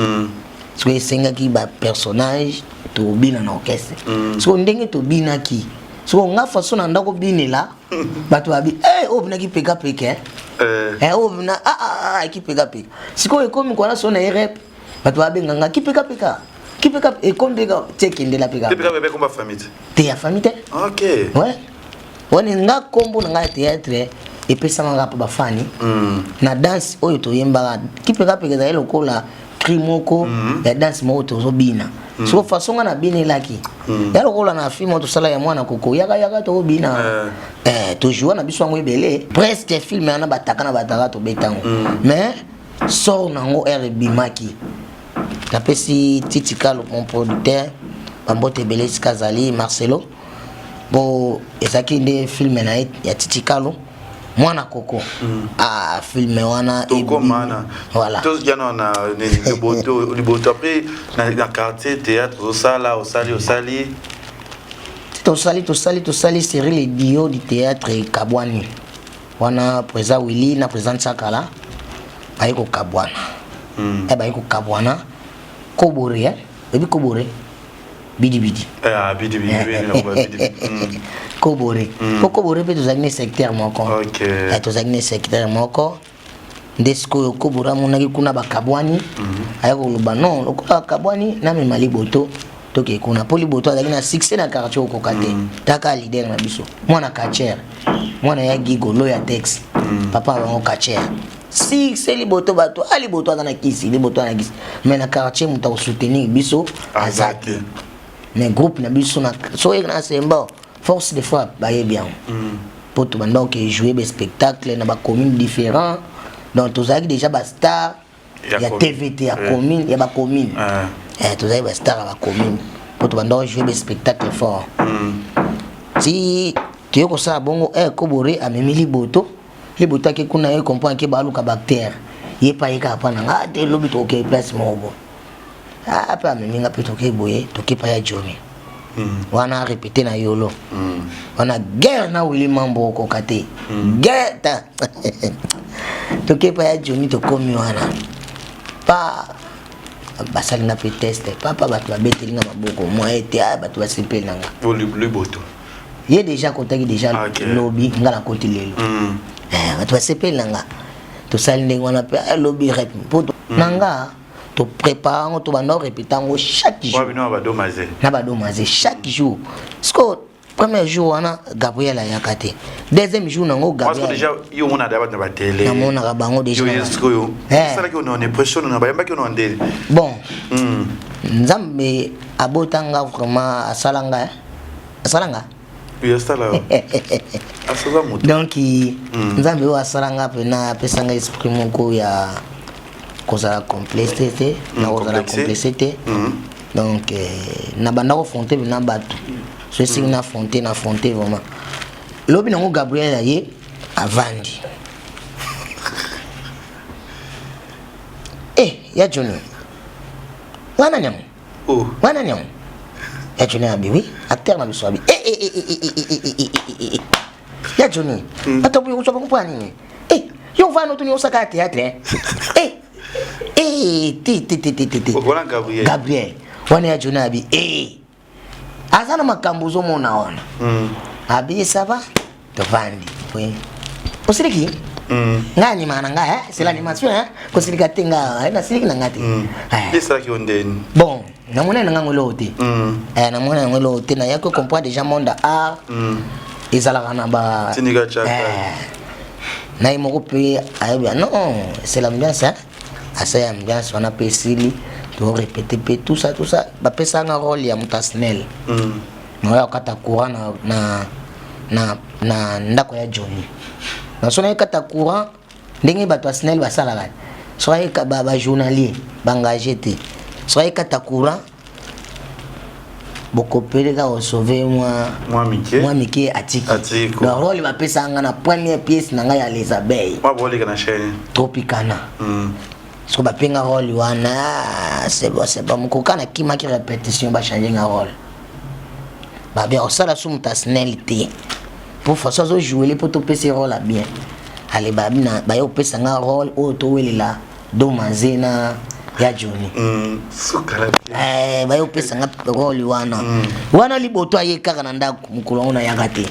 Sikoyo esengaki bapersonnage tobina na orchestre. Sikoyo ndenge tobinaki, sikoyo nga façon na ndako binela, bato babi hey, oyo binaki pekapeka, oyo bina ah, ah, ah, kipekapeka. Sikoyo ekomi kwana so na ye rep, bato babenganga kipekapeka, kipeka, ekomi peka ti ekendela peka. Te, ya famille te. Ouais, wana nga kombo na ngai ya théâtre epesamaka mpo bafani na danse oyo toyembaka kipekapeka, ezali lokola cri moko ya danse moko tozobina. Siko façon nga nabinelaki ya lokola na film oyo tosala ya mwana koko yaka yaka, tobina, tojoua na biso yango ebele. Presque film wana bataka na bataka, tobetango, mais sort nango ere ebimaki, napesi Titi Kalo, mon producteur, bambote ebele esika azali, Marcelo. Bo ezalaki nde film na ye ya Titi Kalo, mwana koko. Ah, film wana. Tokomana. Voilà. Tozjana na Liboto, Liboto, après na quartier théâtre, osala, osali, osali. Tosali, tosali, tosali série Le Dio du théâtre. Ekabwani wana, président Willi na président Tsakala baye kokabwana. E baye kokabwana Kobore, eh? Oyebi Kobore? Bidibidi. Ah, bidibidi. Kobore. Po Kobore mpe tozalaki na secteur moko. Okay. Eh, tozalaki na secteur moko. Nde sikoyo Kobore amonaki kuna bakabwani. Aya koloba non, lokola bakabwani namema Liboto tokei kuna mpo Liboto azalaki na succès na quartier okoka te. Taka leader na biso. Mwana catcheur. Mwana ya Gigo, ya Tex. Papa bango catcheur. Succès Liboto bato, ah Liboto aza na kisi, Liboto aza na kisi. Mais na quartier moto akosoutenir biso aza te. Mais groupe na biso na soki na semba force de frappe bayebi yango. Po tobanda oke jouer ba spectacle na ba commune différents. Donc tozalaki déjà ba star ya TVT ya commune ya ba commune. Eh tozalaki ba star ya ba commune. Po tobanda jouer ba spectacle fort. Ti toye kosala bongo eh Kobore amemi Liboto. Liboto ake kuna ye comprendre ke baluka bactère. Ye pa ye kaka pa na nga te lobi toke place moko bo. Ah pe amemi nga pe toke boye toke pa ya Johnny. Wana répété na yolo. Wana guerre na Willy Mambo okoka te. Guerre ta. Toke pa ya Johnny tokomi wana. Pa basali nga pe test. Papa bato babeteli nga maboko moi ete ah bato basepeli na nga. Liboto. Ye déjà akotaki déjà lobi nga nakoti lelo. Bato basepeli na nga. Tosali ndenge wana pe lobi rep po na nga to prépare yango to banda répéter yango chaque jour. Na badomaze chaque jour. Siko premier jour wana Gabriel ayaka te. Deuxième jour nango Gabriel. Parce que déjà yo mona da bato na télé. Namonaka bango déjà. Yo sikoyo. Esalaki ono na impression na bayambaki ono ndele. Bon. Nzambe abotanga vraiment asala nga. Asala nga. Yo asala. Asala moto. Donc Nzambe oyo asala nga pena apesa nga esprit moko ya kozala complexe te, na kozala complexe te. Donc na banda ko affronter na bato. So esengi na affronter, na affronter vraiment. Lobi nango Gabriel aye avandi. Eh, ya Johnny. Wana nyango. Oh. Wana nyango. Ya Johnny abi oui, acteur na biso abi. Eh eh eh eh eh eh eh eh eh eh. Ya Johnny. Bato boyo kozwa bango mpo ya nini? Eh, yo vano tuni osaka théâtre hein. Eh. Eh, te te te te te te. Voilà Gabriel. Gabriel. Wana ya Johnny abi eh. Aza na makambo ozomona wana. Abi ça va? Tovandi. Oui. Osiliki? Nga animaka na nga, eh? C'est l'animation, hein? Kosilika te nga, nasiliki na nga te. Esalaki yo ndeni? Bon, namona na nga ngo eloko te. Eh, namona yango eloko te. Nayaki comprendre déjà monde art. Ezalaka na ba Tindika tchaka. Na ye moko pe ayebi, non, c'est l'ambiance, hein? Asa ambiance wana pe esili, to répéter pe tout ça, tout ça. Bapesa nga rôle ya moto Snell. Naoya kokata courant na na na na ndako ya Johnny. Na so nayekata courant ndenge bato ya Snell basalaka. So ayeka ba, ba journalier ba engagé te. So ayekata courant bokopeleka osauve mwa mwa mike mwa mike atiki. Atiki. Donc rôle bapesa nga na première pièce na ngai ya Les Abeilles. Mwa boleka na chaîne Tropicana. So bapenga rôle wana, c'est bon, c'est bon. Mokoka na kimaki répétition ba changer nga rôle. Babe osala su moto Snell te. Pour façon azo jouer po topesa rôle bien. Ale babi na baye opesa nga rôle oyo towelela Domaze na ya Johnny. Sukala. Eh baye opesa nga rôle wana. Wana Liboto aye kaka na ndako mokolo yango nayaka te.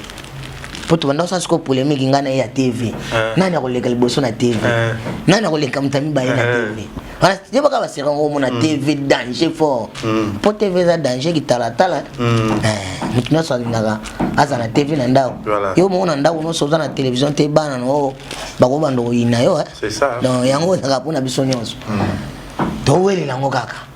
Po tobanda kosala sikoyo polémique nga na ye ya TV. Nani akoleka liboso na TV? Nani akoleka moto ya mibale na TV? Wana ye baka baseka yango omona TV danger fort. Po TV eza danger kitalatala. Moto nyonso alingaka aza na TV na ndako. Yo moko na ndako nyonso oza na télévision te bana na oyo bakobanda koyina yo. C'est ça. Donc yango ezalaka mpona biso nyonso. Towelela yango kaka.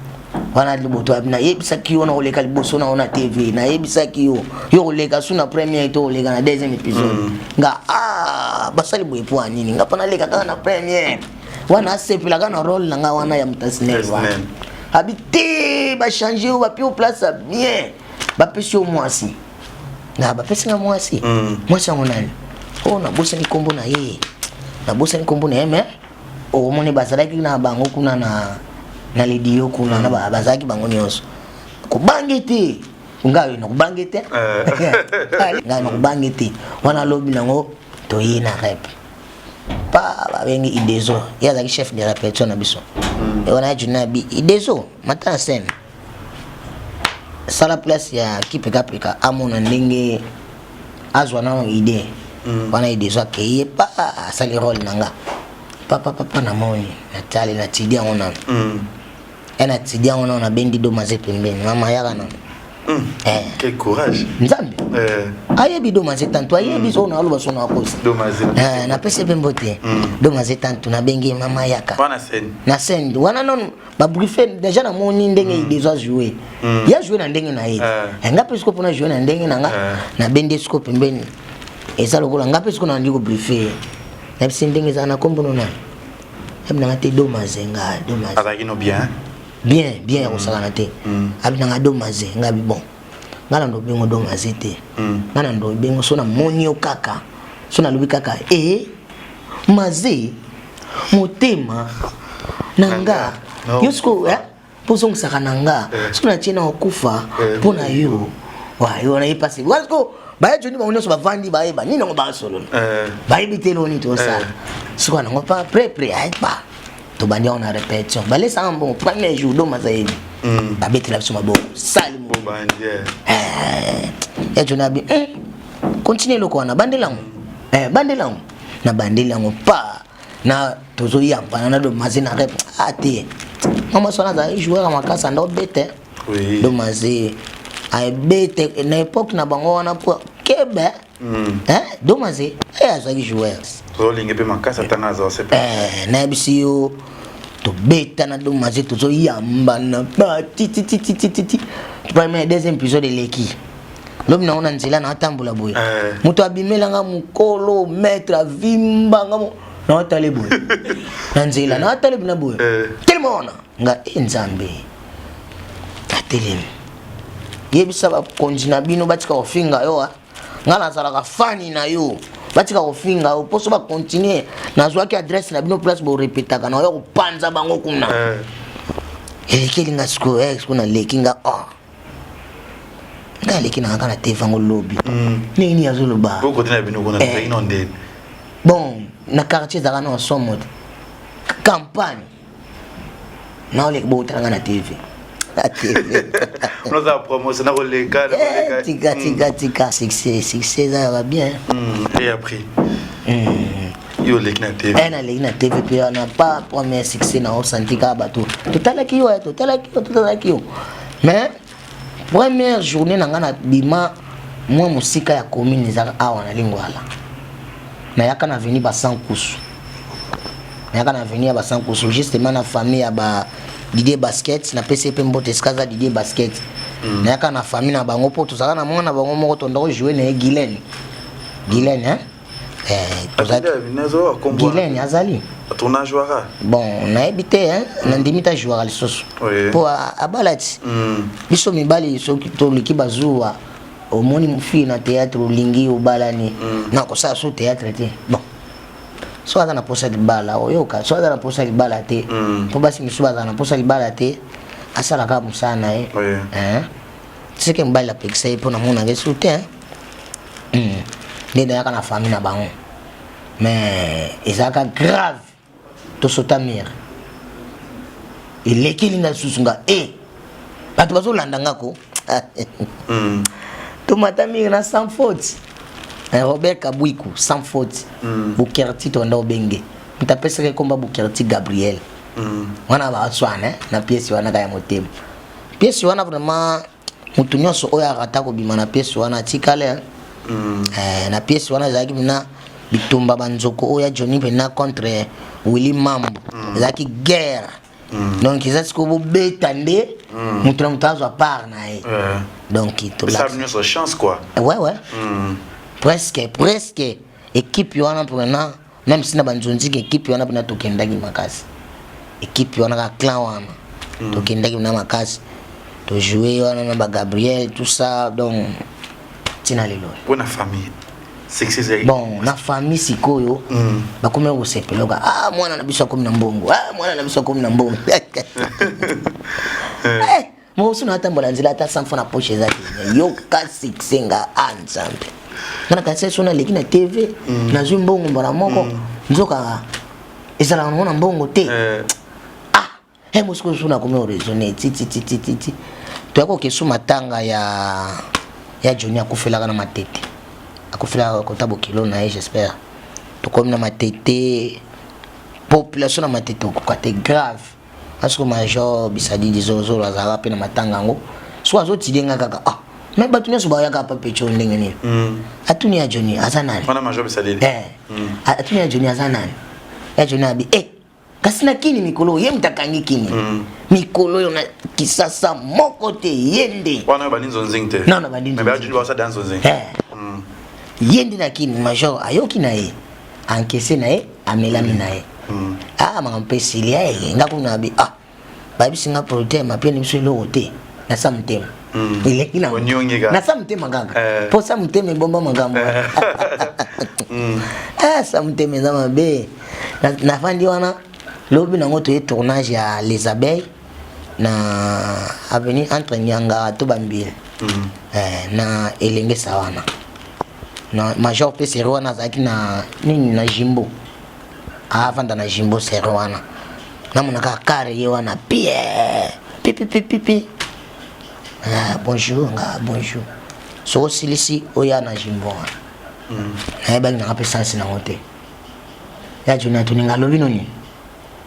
Wana Liboto abi nayebisaki yo na koleka liboso na yo na TV, nayebisaki yo yo koleka su na première to koleka na deuxième épisode. Nga ah basali boye po ya nini? Nga mpo naleka kaka na première. Wana asepelaka na rôle na nga wana ya moto Snell wana. Abi te ba changer yo bapi yo place ya bien. Bapesi yo mwasi. Na bapesi nga mwasi. Mwasi yango nani? Oh nabosani kombo na ye. Nabosani kombo na ye mais omoni bazalaki na bango kuna na na lidio kuna na bazalaki bango nyonso. Kobange te. Ngai nakobange te. Ngai nakobange te. Wana lobi nango toye na rep. Pa babengi Idezo, ye azalaki chef de répétition na biso. Wana ya Juna bi idezo mata na scène. Sala place ya kipekapeka amona ndenge azwa nano idée. Wana idezo akei ye pa asali role na nga. Papa papa namoni natali natidi yango nano. E natidi yango nano nabendi domaze pembeni mama yaka nano. Eh. Quel courage. Nzambe. Ayebi domaze tantu ayebi so na aloba so na akosa. Domaze. Eh, napesi mpe mbote. Domaze tantu nabengi mama yaka. Wana scène. Na scène wana nano babriefe déjà namoni ndenge déjà joué. Ya joué na ndenge na ye. Eh. Nga mpe sikoyo mpona joué na ndenge na nga nabendi sikoyo pembeni. Eza lokola nga mpe sikoyo nandi kobriefe ye. Nayebisi ndenge ezala na kombo no nani. Yabi nanga te domaze nga domaze. Azalaki no bien. Bien bien ya kosakana te. Abi nanga domaze nga bi bon. Nga na ndo bengo domaze te. Nga na ndo bengo so namoni yo kaka. So nalobi kaka e maze motema na nga. No. Yo sikoyo eh? Mpo ozongisaka na nga. Soki natie na okufa mpo na yo. Wa yo na ye pasi. Wa sikoyo baya joni bango nyonso bavandi bayeba nini yango basolola. Bayebi te eloko nini tosala. Sikoyo nango pa près près aye pa. Tobandi yango na répétition. Balesaka mbongo premier jour domaza yebi. Babetela biso maboko. Sali mo. Bobandi. Ya joni abi continue eloko wana bandela yango. Bandela yango. Na bandeli yango pa na tozoyambana na domaze na rep ah te. Mama sona azali joueur ya makasi anda obete. Oui. Domaze abete na époque na bango wana po kebe. Hein domaze eh azalaki joueur. Tozolinga mpe makasi atanga azala sepe. Nayebisi yo tobeta na domaze tozoyambana ba ti ti ti ti ti ti ti. Premier deuxième épisode eleki. Lobi nango na nzela na atambola boye. Moto abimelanga mokolo maître avimbanga na atale boye. Na nzela na atale bina boye. Telema wana nga e nzambe. Atelemi. Yebisa bakonzi na bino batika kofinga yo ah. Nga nazalaka fani na yo. Batika kofinga yo poso ba continuer. Nazwaki adresse na bino place bo répétaka na yo kopanza bango kuna. Elekeli nga sikoyo, sikoyo naleki nga oh. Nga aleki na kaka na TV yango lobi. Ndenge nini azoloba? Bo kote na bino kuna tozalaki na ndeni. Bon, na quartier ezalaka na somo te. Campagne. Na oleki botala nga na TV. Na TV. Unaza promotion na koleka na koleka. Tika tika tika succès succès ezalaka bien. Et après. Yo oleki na TV. Naleki na TV mpe wana pas premier succès na osanti kaka bato. Totalaki yo, totalaki yo, totalaki yo. Mais première journée na nga na bima mwa mosika ya commune ezalaka awa na Lingwala. Nayaka na avenue Basankusu. Nayaka na avenue ya Basankusu justement na famille ya ba Didier Basket na pesi pe mbote esika aza Didier Basket. Nayaka na famille na bango po tozalaka na mwana bango moko tondako jouer na ye Guylaine. Guylaine hein? Guylaine azali. Tournage wara. Bon, nayebi te hein, nandimi ta joueur lisusu. Po abala ti. Biso mibali soki toliki bazuwa omoni fille na théâtre olingi obalani. Na kosala so théâtre te. Bon. So aza na posa libala oyoka, so aza na posa libala te. Po basi misusu baza na posa libala te. Asalaka mosala na ye. Hein? Seke mobali apekisa ye mpo na mona nge su te. Nde nayaka na famille na bango. Mais ezalaka grave tosota mire. Elekeli nga lisusu nga e bato bazolanda nga ko. Tomata mire na sans faute. Robert Kabwiku sans faute. Bukerti tonda obenge. Moto apesaka komba Bukerti Gabriel. Wana baswana na pièce wana kaya motema. Pièce wana vraiment moto nyonso oyo arata kobima na pièce wana atikale. Na pièce wana ezalaki mina bitumba banzoko oyo ya Johnny mpena contre Willy Mambo. Ezalaki guerre. Donc eza sikoyo bobeta nde moto na moto azwa part na ye. Donc Ça nyonso chance quoi. Ouais ouais. Presque presque équipe wana mpena même si na banzonziki équipe wana mpena tokendaki makasi. Équipe wana ka clan wana. Tokendaki na makasi. Tojouer wana na ba Gabriel tout ça donc tina lelo. Pour la famille. Succès. Bon, na famille sikoyo bakomi kosepela ah mwana na biso akomi na mbongo. Ah mwana na biso akomi na mbongo. Mokosu na atambola nzela ata 100 francs na poche eza te. Yoka succès nga ah nzambe. Nga na kanisa so naleki na TV, nazwi mbongo mbala moko. Nzoka ezalaka nango na mbongo te. Ah! E mosiko so nakomi oraisonne tititititi, toyaki kokesu matanga ya Johnny, akufelaka na Matete, akufelaka kota bokilo na ye, j'espère. Tokomi na Matete, population na Matete okoka te, grave. Asiko major Bisadidi Zolozolo azalaka mpe na matanga yango. Soki azotide nga kaka, ah, me bato nyonso bayaka pa pecho ndenge nini? Atuni ya Johnny aza nani? Wana major Bisadidi. Eh. Atuni ya Johnny aza nani? Ya Johnny abi eh, kasi na Kini mikolo ye moto akangi Kini. Mikolo oyo na Kisasa moko te, ye nde. Wana oyo bandi nzonzing te? Non, bandi. Mais ba Johnny basala nzonzing. Eh. Ye nde na Kini. Major ayoki na ye, ankese na ye, amelami na ye. Ah, makambo mpe esili ye nga kuna abi, ah, bayebisi nga producteur mapieni biso eloko te, nasa motema eleki na Onyongi kaka. Nasa motema kaka. Eh. Mpo sa motema ebomba makambo. Ah, sa motema eza mabe. Nafandi wana, lobi nango toye tournage ya Les Abeilles na avenue entre Nyangara to Bambile. Eh, na Elengesa wana na major mpe seri wana azalaki na nini, na Jimbo, avanda na Jimbo. Seri wana namonaka kare ye wana pie pipipipipi. Ah, bonjour. Nga bonjour, soko osilisi oya na Jimbo wana. Nayebaki nanga mpe sansi nango te. Ya Joni atuni nga, alobi noni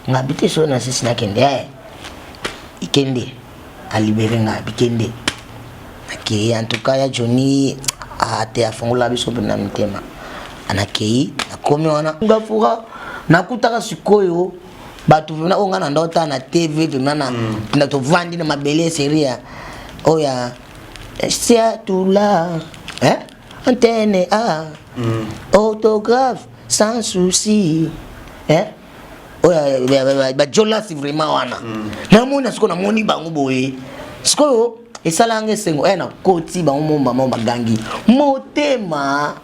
nga bi te, soki nasisi nakende. Eh, ikende alibere nga, bikende nakei. En tout cas ya Joni ate afongola biso mpe na mitema. Nakei, nakomi wana ngafura, nakutaka sikoyo bato vraiment oyo nga na ndota na TV vraiment na tovandi na mabele, série ya oyo ya Siatula, hein? Antenne A, autographe sans souci, hein? Oyo bajolasi vraiment wana namoni sikoyo, namoni bango boye sikoyo, esalanga esengo. E nakoti bango mo mama bagangi motema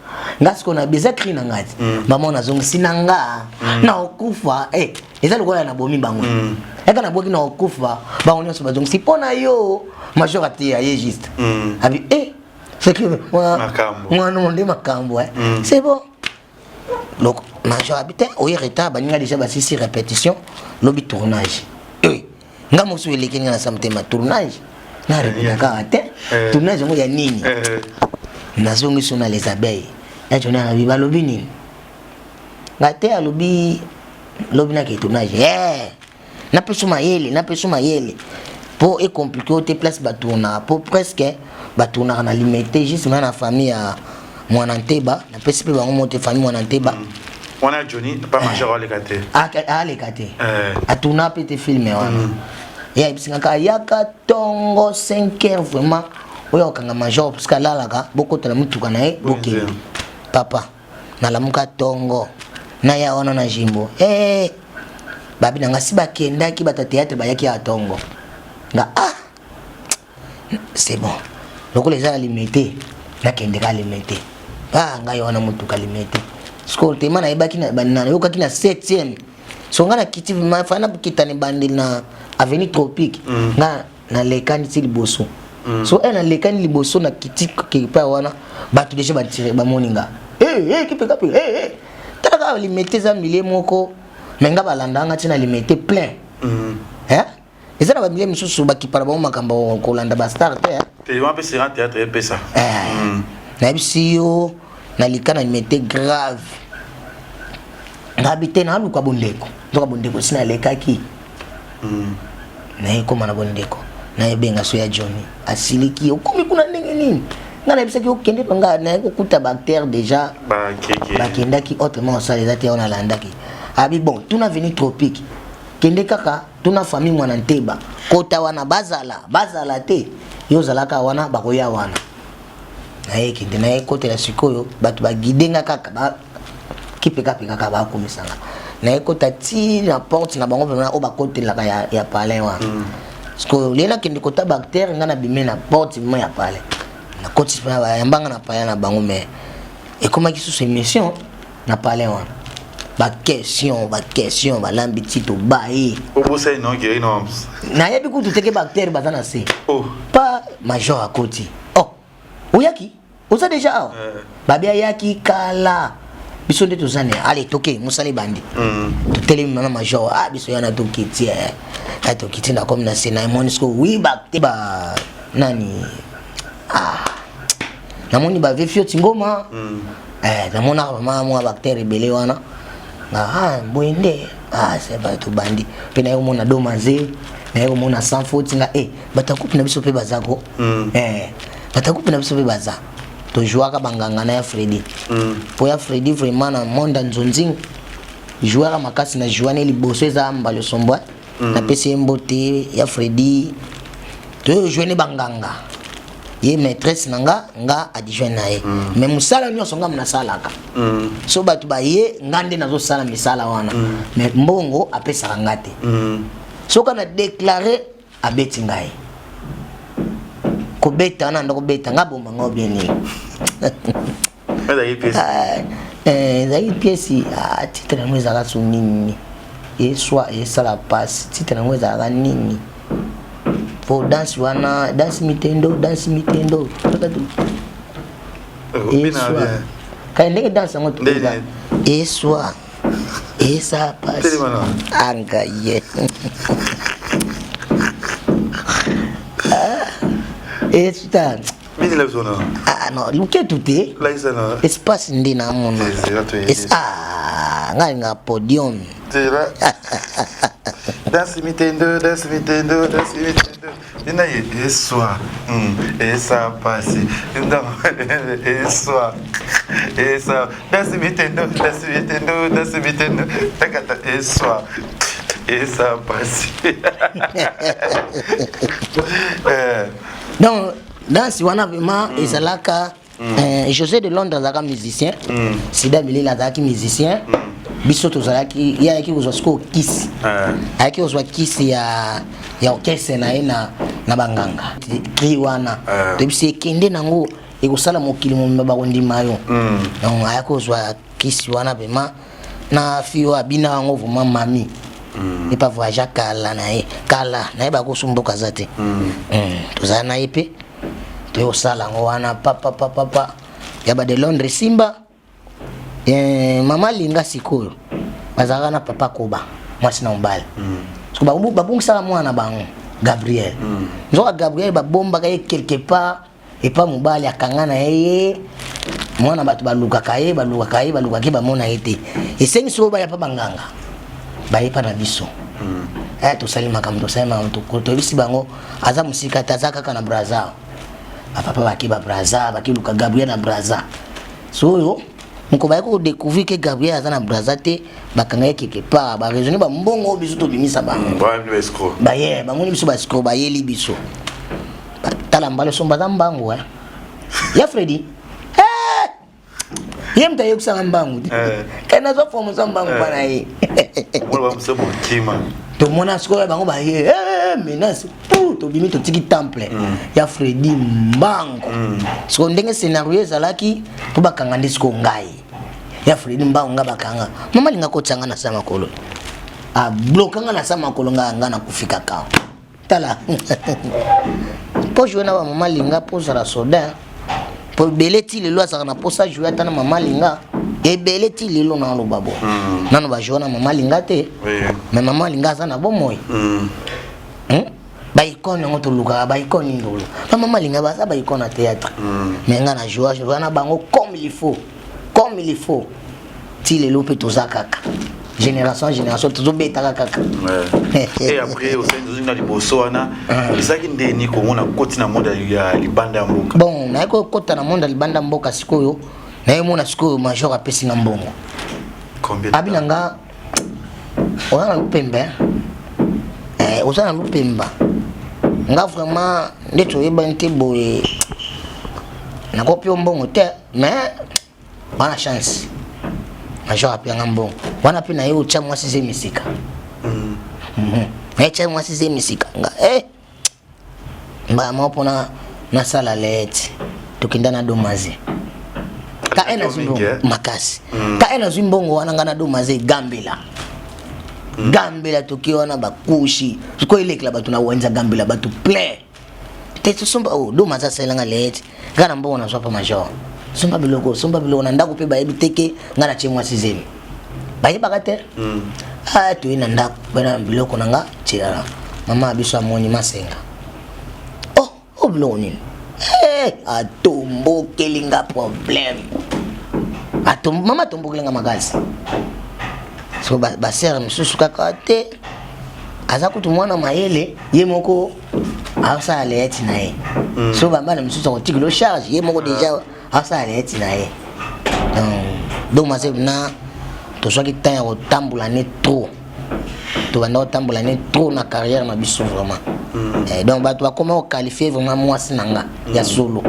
nga sikoyo na eza cri na ngai ti mama nazongisi na nga na okufa. Eh, eza lokola nabomi bango eka nabwaki na okufa. Bango nyonso bazongisi mpo na yo. Major ateya ye juste abi eh, c'est que Makambo. mwana nde makambo, eh. C'est bon. Donc major abi te, oye retard, baninga déjà basisi répétition, lobi tournage. Eh, nga mosusu eleki nga na sa motema, tournage na répéta kaka te. Eh. Tournage yango ya nini? Eh, nazongi so na Les Abeilles, ya Joni alobi, balobi nini? Nga te, alobi lobi nake tournage. Eh, napesa mayele, napesa mayele mpo ecompliquer oyo te. Place batournaka, mpo presque batournaka na Limete, juste na famille ya Mwana Nteba, napesi mpe bango mo te, famille Mwana Nteba. Wana Johnny pa major aleka te? Aleka te. Eh. Atourna mpe te film wana. Ye ayebisingaka kaka yaka ntongo 5 heures vraiment, oyo akokanga major parce que alalaka, bokotela motuka na ye, bokende. Papa, nalamuka ntongo, naya wana na Jimbo. Eh, babi na nga si bakendaki, bato ya théâtre bayaki ya ntongo. Nga ah, c'est bon, lokola eza na Limete, nakende ka Limete. Ah, ngai wana motuka Limete sikoyo tema nayebaki nayokaki na 7e. So ngai nakiti fa nakita na ebandeli na avenue Tropique. Nga nalekani ti liboso. So e nalekani liboso, nakiti quelque part wana, bato déjà batire, bamoni nga. Eh, eh, kipe kape, eh, eh. Tala kaka Limete eza milieu moko, me nga balanda nga ti na Limete plein. Hein? Eza na bamilie mosusu bakipala bango makambo kolanda bastar te, hein? Te, wana mpe sera théâtre epesa. Eh, nayebisi yo, nalika na Limete grave, ngabi te, naluka bondeko, nzoka bondeko esi nalekaki. Nayekóma na bondeko, nayebenga so ya Johnny asiliki, okomi kuna ndenge nini? Ngai nayebisaki okende mpe ngai naye kokuta baacteur déjà bakeke. Bakendaki autrement, osala eza te. Wana alandaki abi bon, tuna avenue Tropique, kende kaka tuna famille Mwana Nteba, kota wana, bazala bazala te, yo ozalaka wana, bakoya wana. Naye kende, naye kotela sikoyo bato baguide nga kaka kipekape kaka bakomisanga, naye kota ti na porte na bango vraiment oyo bakotelaka ya palais wana. Sikoyo lie nakende kota baacteur, nga nabime na porte mo ya palais, nakoti bayambanga na palais na bango. Mais ekomaki susu émission na palais wana, baquestion baquestion, balambi ti tobaye. Obosani noki ino? Nayebi kutu teke baacteur baza na se. Oh. Pa major akoti, oh, oyaki oza déjà awa. Eh. Babi ayaki kala. Biso nde toza ne ale toke mosala ebandi. Totelemi mana major, ah biso yana tokiti eh. Ah tokiti na komi na se na emoni siko wi ba te ba nani ah namoni ba vieux Fioti Ngoma. Eh namonaka vraiment mwa ba acteur ebele wana. Ah boye nde ah c'est ba tobandi. Pe naye komona Domaze, naye komona sans faute nga eh bato ya coupe na biso pe baza ko. Eh bato ya coupe na biso pe baza. Tojouaka banganga na ya Freddy. Po ya Freddy vraiment na monde ya nzonzing jouaka makasi na joua ne liboso eza mbalo sombwa. Napesi ye mbote ya Freddy. Toyo jouer ne banganga. Ye maîtresse na nga, nga adjoint na ye. Mais mosala nyonso nga nasalaka. So bato baye nga nde nazosala misala wana. Mais mbongo apesaka nga te. Soki na déclarer abeti ngai. Kobeta wana ndo kobeta nga boma nga bien nini. Ezalaki pièce. Ezalaki pièce, ah titre yango ezalaka so nini? Eswa esala passe, titre yango ezalaka nini? Po danse wana, danse mitendo, danse mitendo. Eswa. Kaya ndenge danse yango tokoka. Eswa. Esa passe. Anga ye. Eswa. Mini la zona. Ah non, luketu te. Laisa na. Espace nde na mona. Ah, ngai nga podium. Tera. Danse mitendo, danse mitendo, danse mitendo. Ina ye eswa. Esa pasi. Ndo eswa. Esa. Danse mitendo, danse mitendo, danse mitendo. Takata eswa. Esa pasi. Eh. Donc danse wana vraiment ezalaka José de Londres azalaka musicien, Sida Bilele azalaki musicien, biso tozalaki ye ayaki kozwa sikoyo kisi. Ayaki kozwa kisi ya ya orchestre na ye na na banganga. Cri wana. Toyebisi ekende nango ekosala mokili mobimba bakondima yo. Donc ayaki kozwa kisi wana vraiment na fille oyo abina yango vraiment mami. Epa voyage kala na ye, kala na ye bakosu mboka aza te. Tozala na ye pe toyosala yango wana papa papa papa ya ba de Londres Simba. Mama linga sikoyo bazalaka na papa Koba mwasi na mobali. Siko babungisaka mwana na bango Gabriel. Nzoka Gabriel babombaka ye quelque part epa mobali akanga na ye mwana bato balukaka ye, balukaka ye, balukaka ye, bamona ye te. Esengi sikoyo baya pa banganga bayepa na biso. Tosali makambo, tosali makambo, toyebisi bango aza mosika te, aza kaka na Brazza. Bapapa bake ba Brazza, bake luka Gabriel na Brazza. Soyo moko bayaki kodécouvrir ke Gabriel aza na Brazza te, bakanga ye quelque part, ba raisonner ba mbongo biso tobimisa bango. Baye, bamoni biso ba escroc, bayeli biso. Tala mbalo somba za mbangu eh. Ya Freddy. Eh! Ye mta yekusanga mbangu. Kana zo fomo za mbangu pana ye. Wala ba msebo kima. Tomona sikoyo bango ba ye, menace. Pou tobimi totiki temple ya Freddy mbangu. Sikoyo ndenge scénario ezalaki po bakanga nde sikoyo ngai. Ya Freddy mbangu nga bakanga. Mama linga kotsanga na sa makolo. A blokanga na sa makolo nga nga na kufika ka. Tala. Po jouer na ba mama linga po zala soldat. Po beleti lelo azaka na posa jouer ata na mama linga. Ebele ti lelo na loba bo. Nano ba jouer na mama linga te. Mais mama linga aza na bomoi. Ba icône yango tolukaka, ba icône nini tolukaka. Ba mama linga baza ba icône na théâtre. Mais nga na jouer, jouer na bango comme il faut. Comme il faut. Ti lelo pe toza kaka. Génération génération tozobetaka kaka. Et après osali na liboso wana ezalaki ndeni komona koti na monde ya libanda ya mboka. Bon, naye kokota na monde ya libanda mboka sikoyo, naye mona sikoyo major apesi nga mbongo. Combien? Abi na nga oza na lupemba, eh? Oza na lupemba. Nga vraiment nde toyebani te boye. Nakopi yo mbongo te, mais wana chance. Major apianga mbongo. Wana pe na ye otya mwasi ze misika. Na ye tya mwasi ze misika nga mbala moko mpona nasala lete tokenda na Domaze. Ka e nazwi mbongo makasi. Ka e nazwi mbongo wana nga na Domaze gambela. Gambela toki wana bakushi. Sikoyo elekela bato na wenza gambela bato plein. Te tosomba oh Domaze asalelanga lete. Nga na mbongo nazwa pa major. Somba biloko, somba biloko na ndako mpe bayebi te ke ngai natie mwasi zemi. Bayebaka te. Ah, toye na ndako, bana biloko na nga tielala. Mama biso amoni masenga. Oh, oh biloko nini? Eh, atombokeli nga problème. Atom, mama atombokeli nga makasi. So ba, ba sœur mosusu kaka te. Aza kutu mwana mayele ye moko asala leyeti na ye. So ba bana mosusu akotikilo charge ye moko déjà asala leyeti na ye. Donc mase na tozwaki temps ya kotambola ne trop. Tobanda kotambola ne trop na carrière na biso vraiment. Eh, donc bato bakoma koqualifie vraiment mwasi na nga ya solo.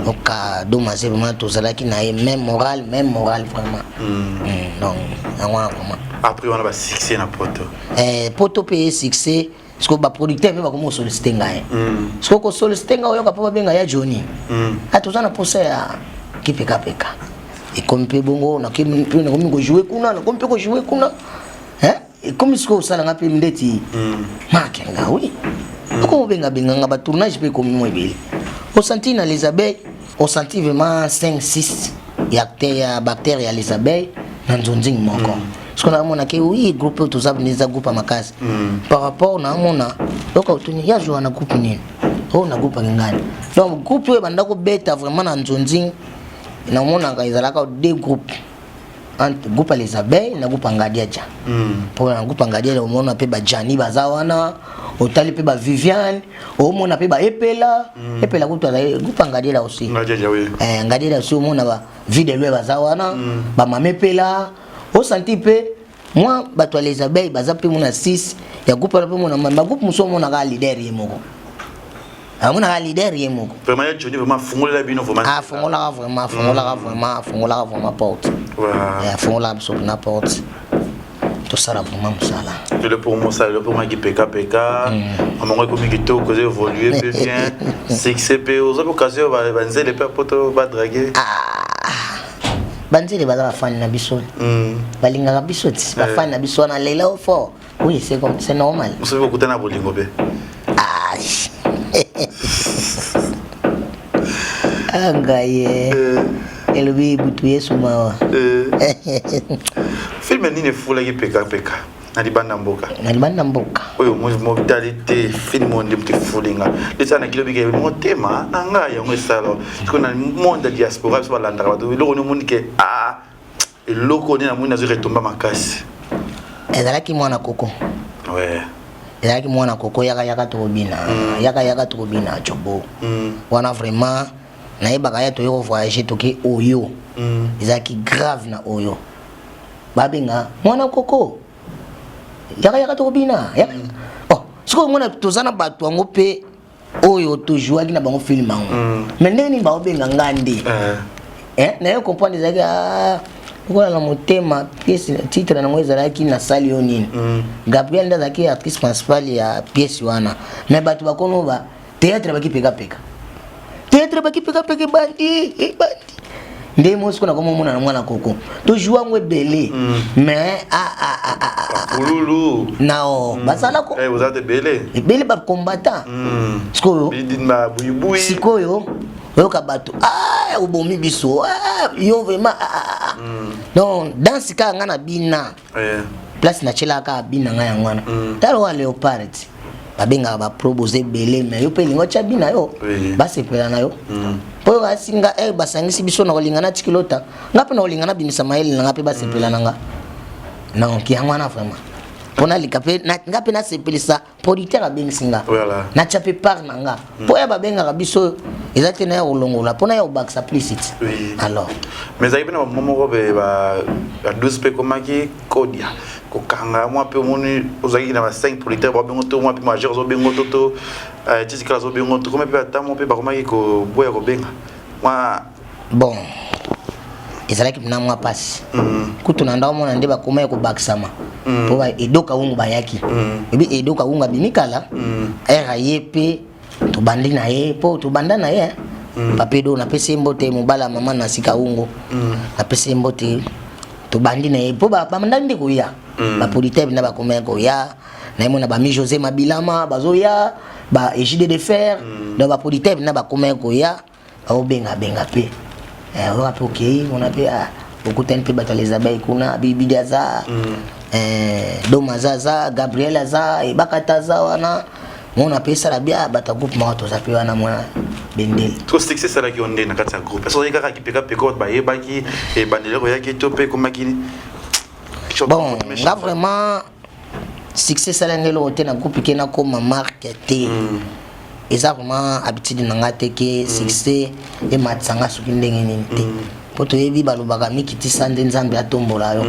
Donc domase vraiment tozalaki na ye même moral, même moral vraiment. Donc yango wana vraiment. Après wana ba succès na poto. Eh, poto mpe ye succès parce que baproducteur mpe bakoma kosollicite ngai. Parce que kosollicite ngai oyoka mpo babenga ya Johnny. Ah, toza na posa ya kipekapeka. Ekomi mpe bongo nakomi kojoue kuna, nakomi mpe kojoue kuna. Hein? Ekomi sikoyo osalanga mpe ndeti marke nga oui. Okoma obengabenganga batournage mpe ekomi mo ebele. Osanti na les abeilles, osanti vraiment 5 6 ya acteur ya bactère ya les abeilles na nzonzing moko. Parce que naomona ke oui groupe oyo toza eza groupe ya makasi. Par rapport naomona yoka otuni ya joa na groupe nini? Oyo na groupe ya ngani. Donc groupe oyo ebanda kobeta vraiment na nzonzing namonaka ezalaka deux groupes. Entre groupe ya les abeilles na groupe ya Ngadiadia. Mpo na groupe ya Ngadiadia omona mpe ba Gianni baza wana, otali mpe ba Viviane, omona mpe ba Epela, Epela kutu azali groupe ya Ngadiadia aussi. Ngadiadia oui. Eh, Ngadiadia aussi omona ba Vie de Loin baza wana, ba Mame Epela, osanti mpe moi bato ya les abeilles baza mpe mona 6 ya groupe wana mpe mona ba groupe mosusu omonaka leader ye moko. Amonaka leader ye moko. Vraiment ya Johnny vraiment fungolela bino vraiment. Ah, fungolaka vraiment, fungolaka vraiment, fungolaka vraiment porte. Voilà. Eh, fungolaka biso na porte. Tosala vraiment mosala. Le pour mosala, le pour maki peka peka. Amongo ekomi kitoko, ezo évoluer pe bien. Succès pe oza occasion ba banzele pe poto ba draguer. Ah. Banzele baza bafani na biso. Balingaka biso ti, bafani na biso wana lela au fort. Oui, c'est comme c'est normal. Musobi okutana bolingo pe. Ah. Angaye. Elobi butu Yesu mawa. Film nini efulaki peka peka na libanda mboka? Na libanda mboka. Oyo motali te film oyo nde moto efulinga. Lesa na kilo bike motema na ngai yango esala. Siko na monde ya diaspora biso balandaka bato eloko nini omoni ke ah eloko nini namoni nazo retomba makasi. Ezalaki mwana koko. Ouais. Ezalaki mwana koko yaka yaka tokobina. Yaka yaka tokobina jobo. Wana vraiment nayebaka ya toye kovoyage toke oyo. Ezalaki grave na oyo. Babenga mwana koko. Yaka yaka tokobina. Yaka. Oh, sikoyo mwana toza na bato yango mpe oyo tojouaki na bango film yango. Mais ndenge nini baobenga nga nde? Eh, naye comprendre ezalaki ah lokola na motema pièce titre nango ezalaki nasali yo nini. Gabriel nde azalaki actrice principale ya pièce wana. Mais bato bakono ba théâtre baki peka peka. Théâtre baki peka peka bandi, bandi. Nde mo siko nakoma omona na mwana koko. Tojoue yango ebele. Mais ah ah ah ah ah. Pululu. Nao, bazala ko. Eh, oza ebele. Ebele ba combattant. Sikoyo. Bidimba buibui. Sikoyo oyoka bato ah obomi biso ah yo vraiment ah ah ah. Donc danse kaka nga na bina. Place na tshela kaka bina nga yango wana. Tala wa léopard. Babengaka ba pro boza ebele mais yo mpe elingi otya bina yo. Basepela na yo. Mpo oyo asinga eh basangisi biso na kolinga na tikilota. Nga mpe na kolinga na bimisa mayele na nga mpe basepela na nga. Donc yango wana vraiment. Mpo nalika mpe nga mpe nasepelisa producteur abengisi nga. Natya mpe part na nga. Mpo ya babengaka biso eza te na ya kolongola mpo na ya kobakisa plus it. Alors. Mais ezalaki mpe na bamoma moko be ba 12 mpe ekomaki kodia kokanga mwa mpe omoni ozalaki na ba 5 producteur babengo to mwa mpe major azobengo to to titikala azobengo to komi mpe ata mwa mpe bakomaki koboya kobenga mwa. Bon, ezalaki mpena mwa mpasi. Kutu na ndako mona nde bakomaki kobakisama. Mpo ba Edo Kaungu bayaki. Ebi Edo Kaungu abimi kala, ere aye mpe tobandi na ye mpo tobanda na ye. Papa Edo napesi ye mbote, mobala mama na sika Kaungu. Napesi ye mbote, tobandi na ye mpo babandaki nde koya. Bapolitike na bakomaki koya. Na ye mona ba Mi José Mabilama bazoya, ba Ejide de Fer, donc bapolitike na bakomaki koya. Baobenga benga pe. Eh, oyoka mpe okei kuna mpe ah, okutani mpe bato ya les abeilles kuna bibidi aza eh, doma aza aza gabriel aza ebakata aza wana mona mpe esala bia bato ya groupe moko toza mpe wana mwa bendele. To succès esalaki yo nde na kati ya groupe, soki kaka kipekapeka oyo bayebaki ebandeli oyaki to mpe ekomaki? Bon, nga vraiment succès esalaki eloko te na groupe ke nakoma marque te. Eza vraiment habitude na nga te ke succès ematisa nga soki ndenge nini te, mpo toyebi balobaka mikitisa nde Nzambe atombola yo.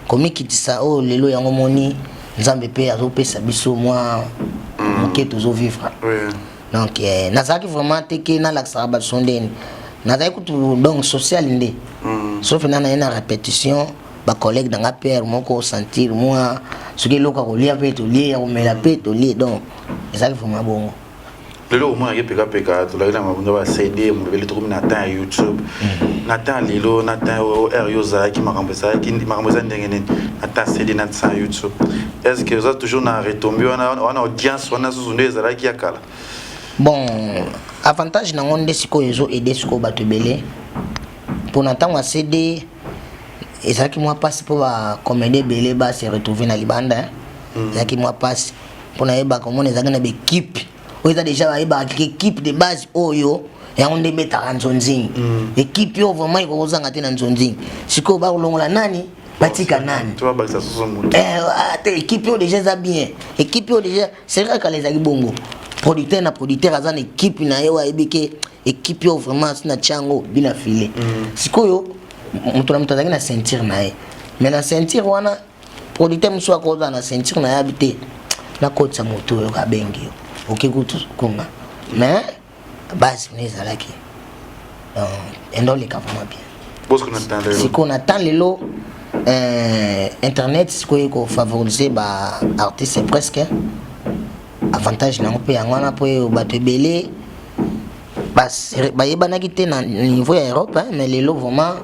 Komikitisa oyo lelo yango moni Nzambe mpe azopesa biso mwa moke tozovivre. Donc nazalaki vraiment te ke nalakisaka bato ndeni nazalaki kutu, donc social nde sauf na naye na répétition, bacollègue na nga père moko sentir mwa soki eloko ya kolia mpe tolie, ya komela mpe tolie, donc ezalaki vraiment bongo. Lelo omonaki pekapeka, tolaki na mabunda ba CD molobeli, tokomi na temps ya YouTube, na temps ya lelo, na temps oyo aire yo ozalaki, makambo ezalaki, makambo eza ndenge nini na temps CD na temps ya YouTube? Est ce que oza toujours na retombée wana wana, audience wana susu nde ezalaki ya kala? Bon, avantage nango nde sikoyo ezo aide sikoyo bato ebele. Mpona ntango ya CD ezalaki mwa mpasi mpo bacomédie ebele base retrouve na libanda. Ezalaki mwa mpasi mpona yebaka omona ezalaki na baéquipe oyo eza déjà, bayebaka ke équipe de base oyo yango nde ebetaka nzonzingi, équipe oyo vraiment ekokozanga te na nzonzingi. Sikoyo bakolongola nani, batika nani? To babakisa susu motu? Te, équipe oyo déjà eza bien, équipe oyo déjà, c'est vrai, kala ezalaki bongo, producteur na producteur aza na équipe na ye oyo ayebi ke équipe oyo vraiment si na tia yango bina file. Sikoyo moto na moto azalaki na ceinture na ye, mais na ceinture wana producteur mosusu akozala na ceinture na ye abi te nakotisa moto oyo abengi yo oke kutu kuna, mais base wana ezalaki, donc endo oleka vraiment bien. Bosco na temps lelo? Sikoyo na temps lelo, internet sikoyo ekofavoriser baartiste presque. Avantage nango mpe yango wana, mpo oyo bato ebele bayebanaki te na niveau ya Europe, hein, mais lelo vraiment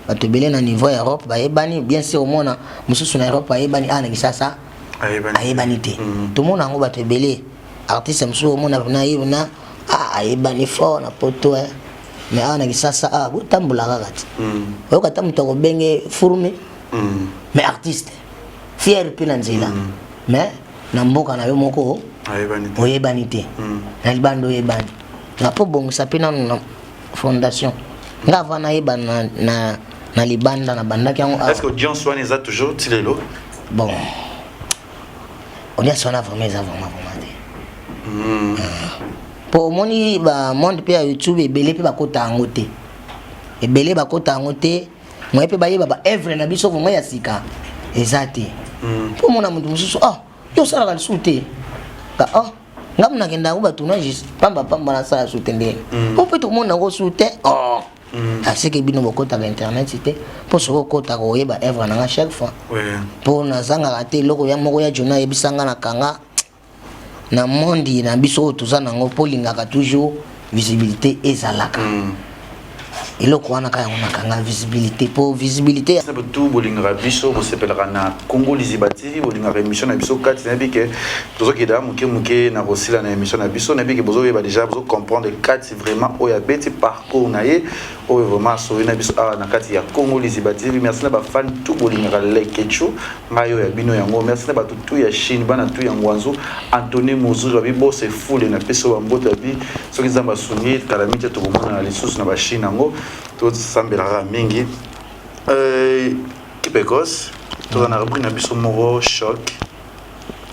bato ebele na niveau ya Europe bayebani. Bien sûr, omona mosusu na Europe ayebani, awa na Kisasa ayebani. Ayebani te. Tomona yango, bato ebele, artiste mosusu omona na ye na ah, ayebani fort na poto, hein. Mais awa na Kisasa, ah, botambola kaka te, oyoka ata moto akobenge fourmi, mais artiste fier mpe na nzela, mais na mboka na yo moko ayebani te. Oyebani te. Na libanda oyebani, nga mpo bongisa mpe nanu na fondation. Nga avant nayeba na libanda, nabandaki yango awa. Est ce que audience wana eza toujours ti lelo? Bon, audience wana vraiment eza vraiment vraiment te, mpo omoni bamonde mpe ya YouTube ebele mpe bakota yango te, ebele bakota yango te. Moye mpe bayeba baœuvre na biso vraiment ya sika eza te, mpo omona moto mosusu, ah, yo osalaka lisusu te. Ka ah, nga mo nakenda yango batournage pamba pamba, nasala su te ndenge mpo mpe tomona yango su te. Oh, aseke bino bokotaka internet te, mpo soki okotaka oyeba œuvre na nga chaque fois, mpo nazangaka te eloko ya moko ya jona ayebisa nga na kanga na monde na biso oyo toza nango, mpo olingaka toujours visibilité ezalaka. Eloko wana kaka yango nakanga visibilité, mpo visibilité. Tu bolingaka biso, bosepelaka na Congo Liziba TV, bolingaka émission na biso kati. Nayebi ke tozokenda moke moke na kosila na émission na biso. Nayebi ke bozoyeba déjà, bozocomprendre kati vraiment oyo abeti parcours na ye, oyo vraiment asoyi na biso awa na kati ya Congo Liziba TV. Merci na bafan tu bolingaka Lekechu, ngai oyo ya bino yango. Merci na bato tu ya Chine, bana tu ya Ngwanzu, Antony Mozuzu abi bose fule na peso bamboto abi. Soki Nzambe asungi, kala miti tokomonana lisusu na bachine yango, tosambelaka mingi. Kipekos, toza na rubrique na biso moko choc.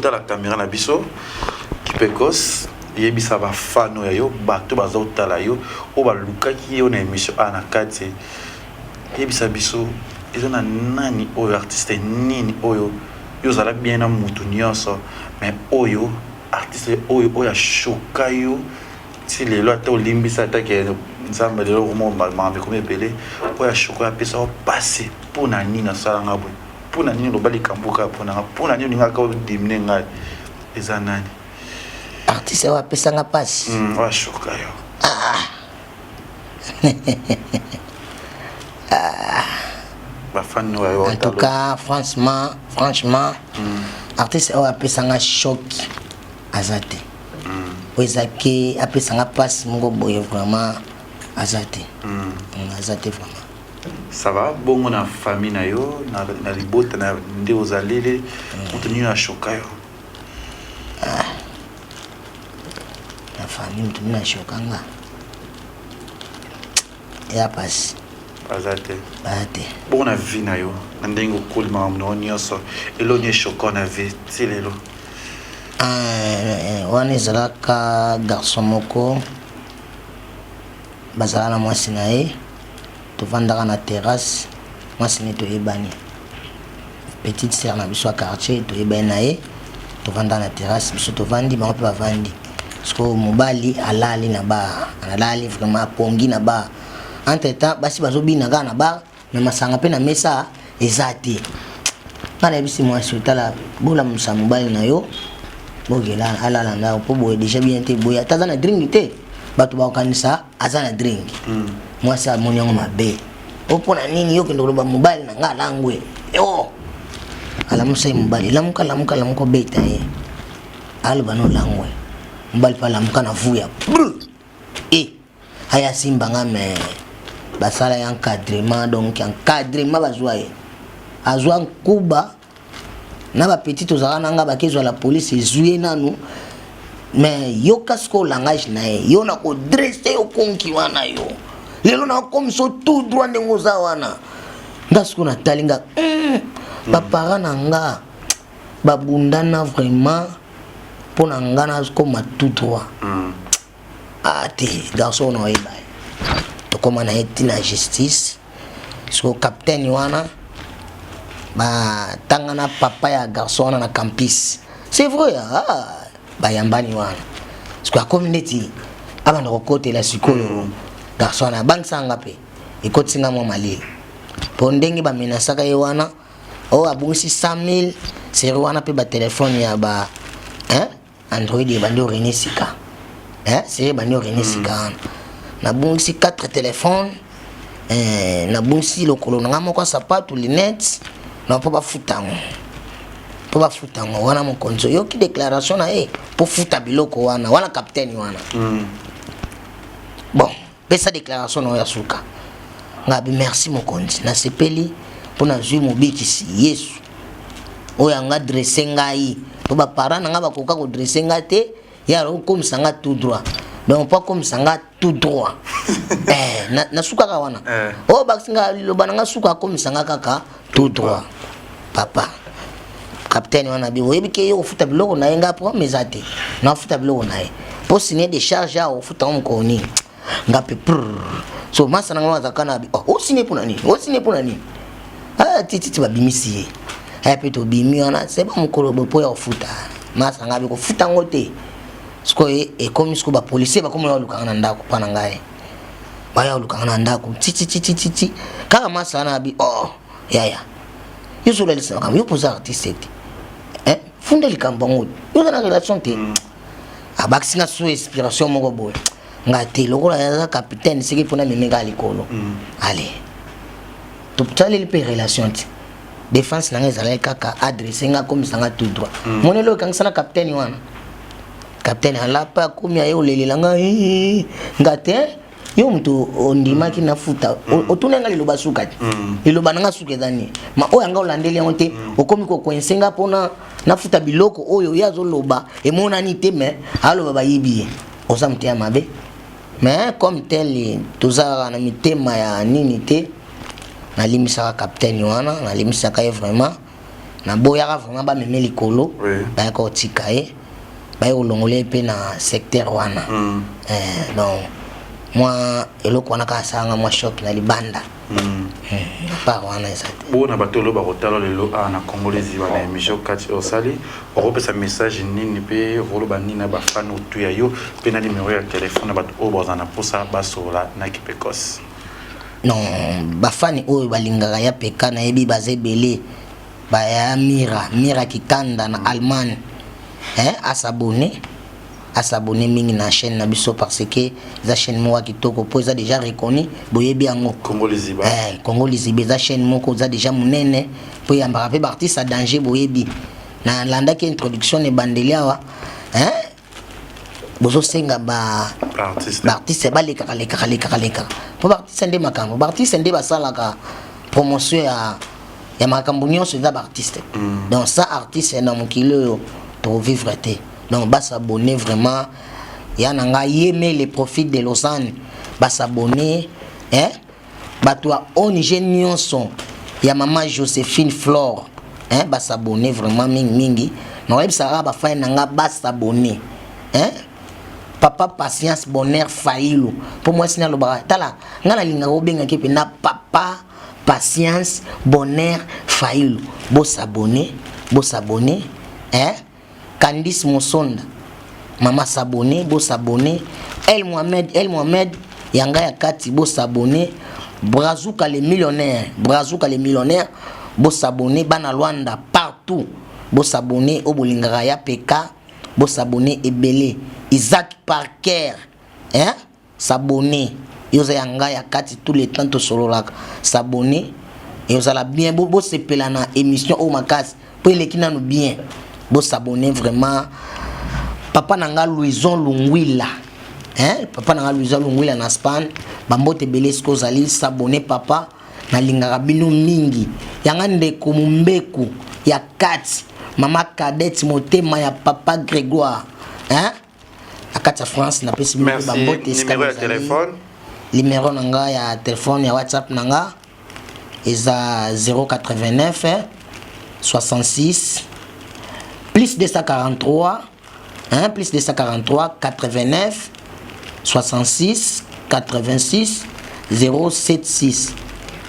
Tala caméra na biso, Kipekos, yebisa bafano ya yo, bato baza kotala yo, oyo balukaki yo na émission awa na kati. Yebisa biso, eza na nani oyo, artiste nini oyo yo ozala bien na mutu nyonso, mais oyo artiste oyo oyo ashoka yo ti lelo, ata olimbisa, ata ke Nzambe lelo makambo ekomi ebele, oyo ashoka yo, apesa yo pasi? Mpo na nini asalanga boye? Mpo na nini oloba likambo kaka mpo na nga? Mpo na nini olingaka odimine ngai? Eza nani? Artiste oyo apesanga mpasi? Oyo ashoka yo. Bafani oyo. En tout cas, franchement, franchement, artiste oyo apesanga choc aza te. Oyo ezaki apesanga mpasi moko boye vraiment. Aza te. Aza te vraiment. Ça va bongo na famille na yo, na libota na nde ozaleli, moto nini ashoka yo? Ah. Na famille moto nini ashoka nga? Eza pasi. Aza te. Aza te. Bongo na vie na yo, na ndenge okoli, makambo na yo nyonso, eloko nini eshoka na vie ti lelo? Ah, wana ezalaka garçon moko bazala na mwasi na ye, tovandaka na terrasse. Mwasi ne toyebani, petite sœur na biso ya quartier, toyebani na ye. Tovandaka na terrasse, biso tovandi, bango mpe bavandi. Sikoyo mobali alali na bar, alali vraiment, apongi na bar. Entre temps basi bazobina kaka na bar, mais masanga mpe na mesa eza te. Nga nayebisi mwasi: "Otala, bolamusa mobali na yo, bokela alala ndako, mpo boye déjà bien te. Boye ata aza na drink te, bato bakokanisa aza na drink." Mwasi amoni yango mabe: "O, mpo na nini yo okende koloba mobali na nga alangwe?" Yo alamusa ye: "Mobali, lamuka, lamuka, lamuka." Obeta ye, aloba: "No, langwe." Mobali mpe alamuka na vuya e aya asimba nga, mais basala ye encadrement. Donc encadrement bazwa ye, azwa nkuba na bapeti tozalaka na nga, bakezwa la police, ezwi ye nanu. Mais yoka sikoyo langage na ye: "Yo na kodresser yo, konki wana, yo lelo nakomisa tout droit ndenge oza wana." Nga sikoyo natali nga baparent na nga babundana vraiment mpo na nga nakoma tout droit. Ah te, garçon na oyeba ye, tokóma na ye ntina justice. Siko capitaine wana batanga na papa ya garçon wana na campus, c'est vrai. Ah, bayambani wana. Siko akomi neti abanda kokotela sikoyo garçon wana, abangisanga mpe ekotisinga mwa malili, mpo ndenge bamenasaka ye wana oyo abongisi 100 000 série wana mpe batelefone ya ba, hein? Android ebandi orene sika, hein? Série ebandi orene sika wana, nabongisi 4 telefone, eh, nabongisi lokolo na nga moko ya sapatu, lunette na mpo bafuta yango, mpo bafuta yango wana. Mokonzi oyoki déclaration na ye mpo futa biloko wana. Wana capitaine wana, bon, pesa déclaration na oyo ya suka. Nga bi: "Merci mokonzi, nasepeli mpo nazwi mobikisi Yesu oyo anga dresser ngai, mpo baparent na nga bakoka kodresser ngai te. Ye akomisa nga tout droit." Donc mpo akomisa nga tout droit, eh, nasukaka wana. Oyo bakisi nga liloba na nga suka, akomisa nga kaka tout droit. Papa capitaine wana bi: "Oyebi ke yo kofuta biloko na ye?" Nga problème eza te, nafuta biloko na ye mpo signer décharge awa, ofuta ngo mokolo nini? Nga mpe prr. So masa na nga azalaka na bi: "Oh, osine mpona nini? Osine mpona nini?" Ah, tititi babimisi ye, aya mpe tobimi wana se ba mokolo boye mpo ya kofuta. Masa nga bi kofuta yango te. Sikoyo ekomi sikoyo bapolisier bakomi olukanga na ndako mpa na ngai, baya olukanga na ndako tititititi kaka. Masa wana abi: "Oh yaya, yo solalisa makambo, yo mpoza artiste te, eh? Funda likambo yango, yo oza na relation te." Abakisi nga so inspiration moko boye. Nga te, lokola aza capitaine, seki mpona meme kaka likolo. Ale tosaleli mpe relation te. Défense na nga ezalaki kaka adresser nga, akomisa nga tout droit. Monelo ekangisa na capitaine wana. Capitaine alapa, akomi aye olelela nga: "Eh, nga te, yo moto ondimaki nafuta. Otuna nga liloba suka te. Liloba na nga suka eza nini? Ma oyo anga olandeli yango te. Okomi kokoinse nga mpona nafuta biloko oyo ye azoloba emonani te, mais aloba bayibi ye. Oza moto ya mabe." Mais comme tel tozalaka na mitema ya nini te, nalimbisaka capitaine wana, nalimbisaka ye vraiment. Naboyaka vraiment bameme likolo. Bayaka kotika ye, baye kolongola ye mpe na secteur wana. Eh, donc mwa eloko wana kaka asalanga mwa choc na libanda. Part wana eza te. Bona bato oyo bakotala lelo awa na Congo Liziba, na émission kati osali, okopesa message nini mpe okoloba nini na bafani otu ya yo, mpe na numero ya telefone na bato oyo bazala na mposa basola na Kipekos? Non, bafani oyo balingaka ya peka, nayebi baza ebele. Baya Mira, Mira Kikanda na Allemagne, eh, asabone, asabone mingi na chaîne na biso, parce que eza chaîne moko ya kitoko, mpo eza déjà reconnu, boyebi yango. Congo Liziba. Eh, Congo Liziba eza chaîne moko eza déjà monene, mpo eyambaka mpe baartiste ya danger. Boyebi, nalandaki introduction na ebandeli awa, eh? Bozosenga ba baartiste balekaka lekaka lekaka lekaka mpo baartiste nde makambo, baartiste nde basalaka promotion ya makambo nyonso, eza baartiste. Donc sans artiste na mokili oyo tokovivre te. Donc bas'abonner vraiment, ya na ngai yeme le profit de Lausanne, bas'abonner, eh? Bato ya ONG nyonso ya mama Joséphine Flore, hein? Bas'abonner vraiment mingimingi. Nakoyebisaka bafani na nga bas'abonner, hein? Papa Patience Bonheur Failu, mpo mwasi nalobaka, tala ngai nalingaka obengaki mpena papa Patience Bonheur Failu. Bos'abonner, bos'abonner, hein? Candice Mosonda, mama, s'abonner, bos'abonner. El Mohamed, El Mohamed yanga ya kati, bos'abonner. Brazuka le millionnaire, Brazuka le millionnaire, bos'abonner. Bana Lwanda partout, bos'abonner. Oyo bolingaka ya peka, bos'abonner ebele. Isaac Parker, hein? S'abonner, yo oza ya ngai ya kati, tout le temps tosololaka. S'abonner, ezala bien. Bosepela na émission oyo makasi mpo eleki nanu bien. Bos'abonner vraiment. Papa na nga Louison Lungwila, hein? Papa na nga Louison Lungwila na Spain, bambote ebele esika ozali. S'abonner papa, nalingaka bino mingi. Yanga ndeko Mombeku ya kati, mama Cadette, motema ya papa Grégoire, hein? Na kati ya France, napesi bino mpe bambote esika. Numéro na nga ya telefone ya WhatsApp na nga eza 089 66 plus 243, hein, plus 243 89 66 86 076,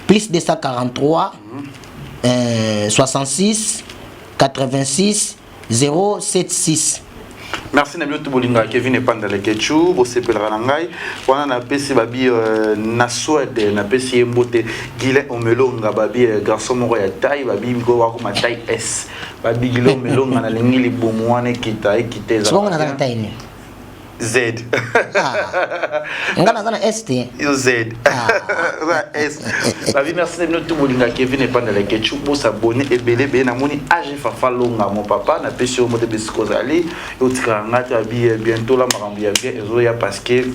plus 243 66 86 076. Merci na bino to bolingaka Kevin Epanda Lekechu, bosepelaka na ngai wana. Napesi babi na Swede, napesi ye mbote, Guilin Omelonga, babi garçon moko ya taille, babi wakoma taille S. Babi Guilin Omelonga, nalingi libumu wana ekita ekita. Ezala naza na taille nini? Z. Nga naza na S te. Yo Z, S. Babi merci na bino to bolinga Kevin Epanda Lekechu, bos'abonner ebele ebele. Namoni ag Fafa Longa, mon papa, napesi yo mbote bisika ozali, otikaka nga te. Babi bientôt la makambo ya bien ezoya parce que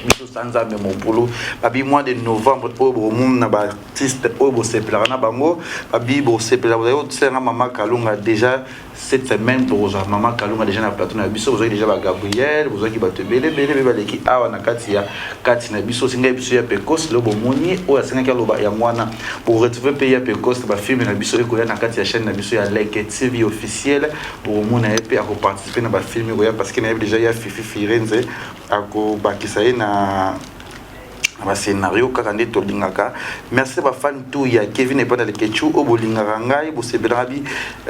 biso sa Nzambe mobulu. Babi mois de novembre oyo bokomona na baartiste oyo bosepelaka na bango. Babi bosepela, bozali kotiselanga mama Kalunga déjà cette semaine. Tokozwa mama Kalunga déjà na plateau na biso. Bozwaki déjà baGabriel, bozwaki bato ebele ebele mpe baleki awa na kati ya kati na biso. Osengai biso ya Pecos, lelo bomoni oyo asengaki aloba yango wana. Boretrouver mpe ya Pecos na bafilme na biso ekoya na kati ya chaîne na biso ya Leke TV officielle. Bokomona ye mpe akoparticiper na bafilme ekoya parce que nayebi déjà ya Fifi Firenze akobakisa ye na bascénario kaka nde tolingaka. Merci bafani tout ya Kevin Epanda Lekechu oyo bolingaka ngai, bosepelaka bi.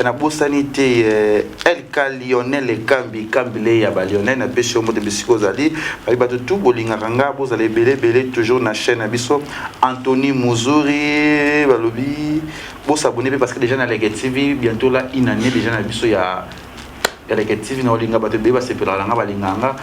Nabosani te LK Lionel Ekambi, Kambile ya balionel, napesi yo mbote bisika ozali. Babi bato tu bolingaka ngai, bozala ebele ebele toujours na chaîne na biso. Anthony Muzuri, balobi bos'abonner mpe parce que déjà na Leke TV bientôt là une année déjà na biso ya Leke TV. Na olinga bato ebele basepelaka na nga, balingaka nga,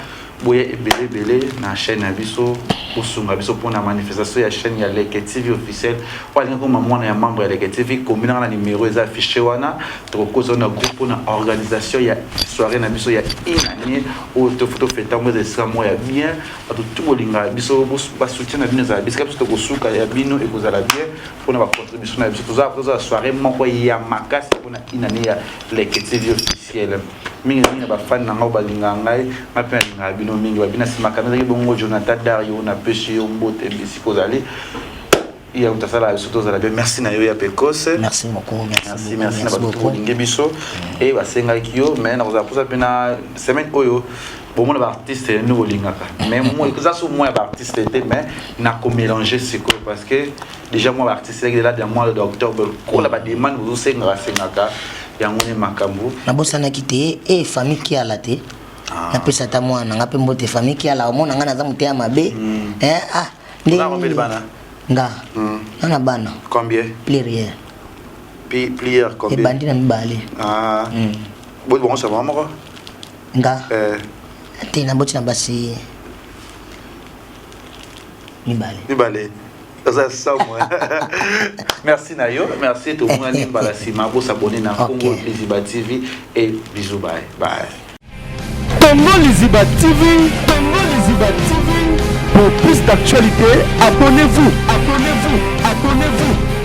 boya ebele ebele na chaîne na biso, kosunga biso mpona manifestation ya chaîne ya Leke TV officiel. Oyo alingi koma mwana ya membre ya Leke TV, kombinanga na numéro eza affiché wana, tokokoza na groupe mpona organisation ya soirée na biso ya une année oyo tofêter yango. Eza esika moko ya bien. Bato tu bolingaka biso, basoutien na bino ezala bisika biso tokosuka ya bino ekozala bien mpona bacontribution na biso. Tozala soirée moko ya makasi mpona une année ya Leke TV officiel. Mingi mingi na bafani na ngai balingaka ngai, ngai mpe nalingaka bino mingi. Babina nsima kamera ezalaki bongo Jonathan Dario, napesi yo mbote bisika ozali, ya moto asala biso tozala bien. Merci na yo ya Pekose. Merci beaucoup. Merci, merci na bato bolingi biso e basengaki yo, mais nakozala mposa mpe na semaine oyo bomona baartiste nde bolingaka, mais eza so mwa ya baartiste te, mais nakomélanger sikoyo parce que déjà mwa baartiste ezalaki là ya mois d'octobre kola bademande bozosengaka sengaka yango nde makambo. Nabosanaki te e famille Kiala te, napesa ata mwana nga mpe mbote, famille Kiala. Omona nga naza moteya mabe. Ah, nga nga na bana. Combien? Pluriel. Pluriel combien? Ebandi na mibale. Ah. Boti bango sama moko? Nga te, naboti na basi mibale. Mibale, aza samwe. Merci na yo, merci. Tomonani mbala nsima. Bos'abonner na Congo Liziba TV et bisous, bye bye. Congo Liziba TV, Congo Liziba TV. Pour plus d'actualités, abonnez-vous, abonnez-vous, abonnez-vous.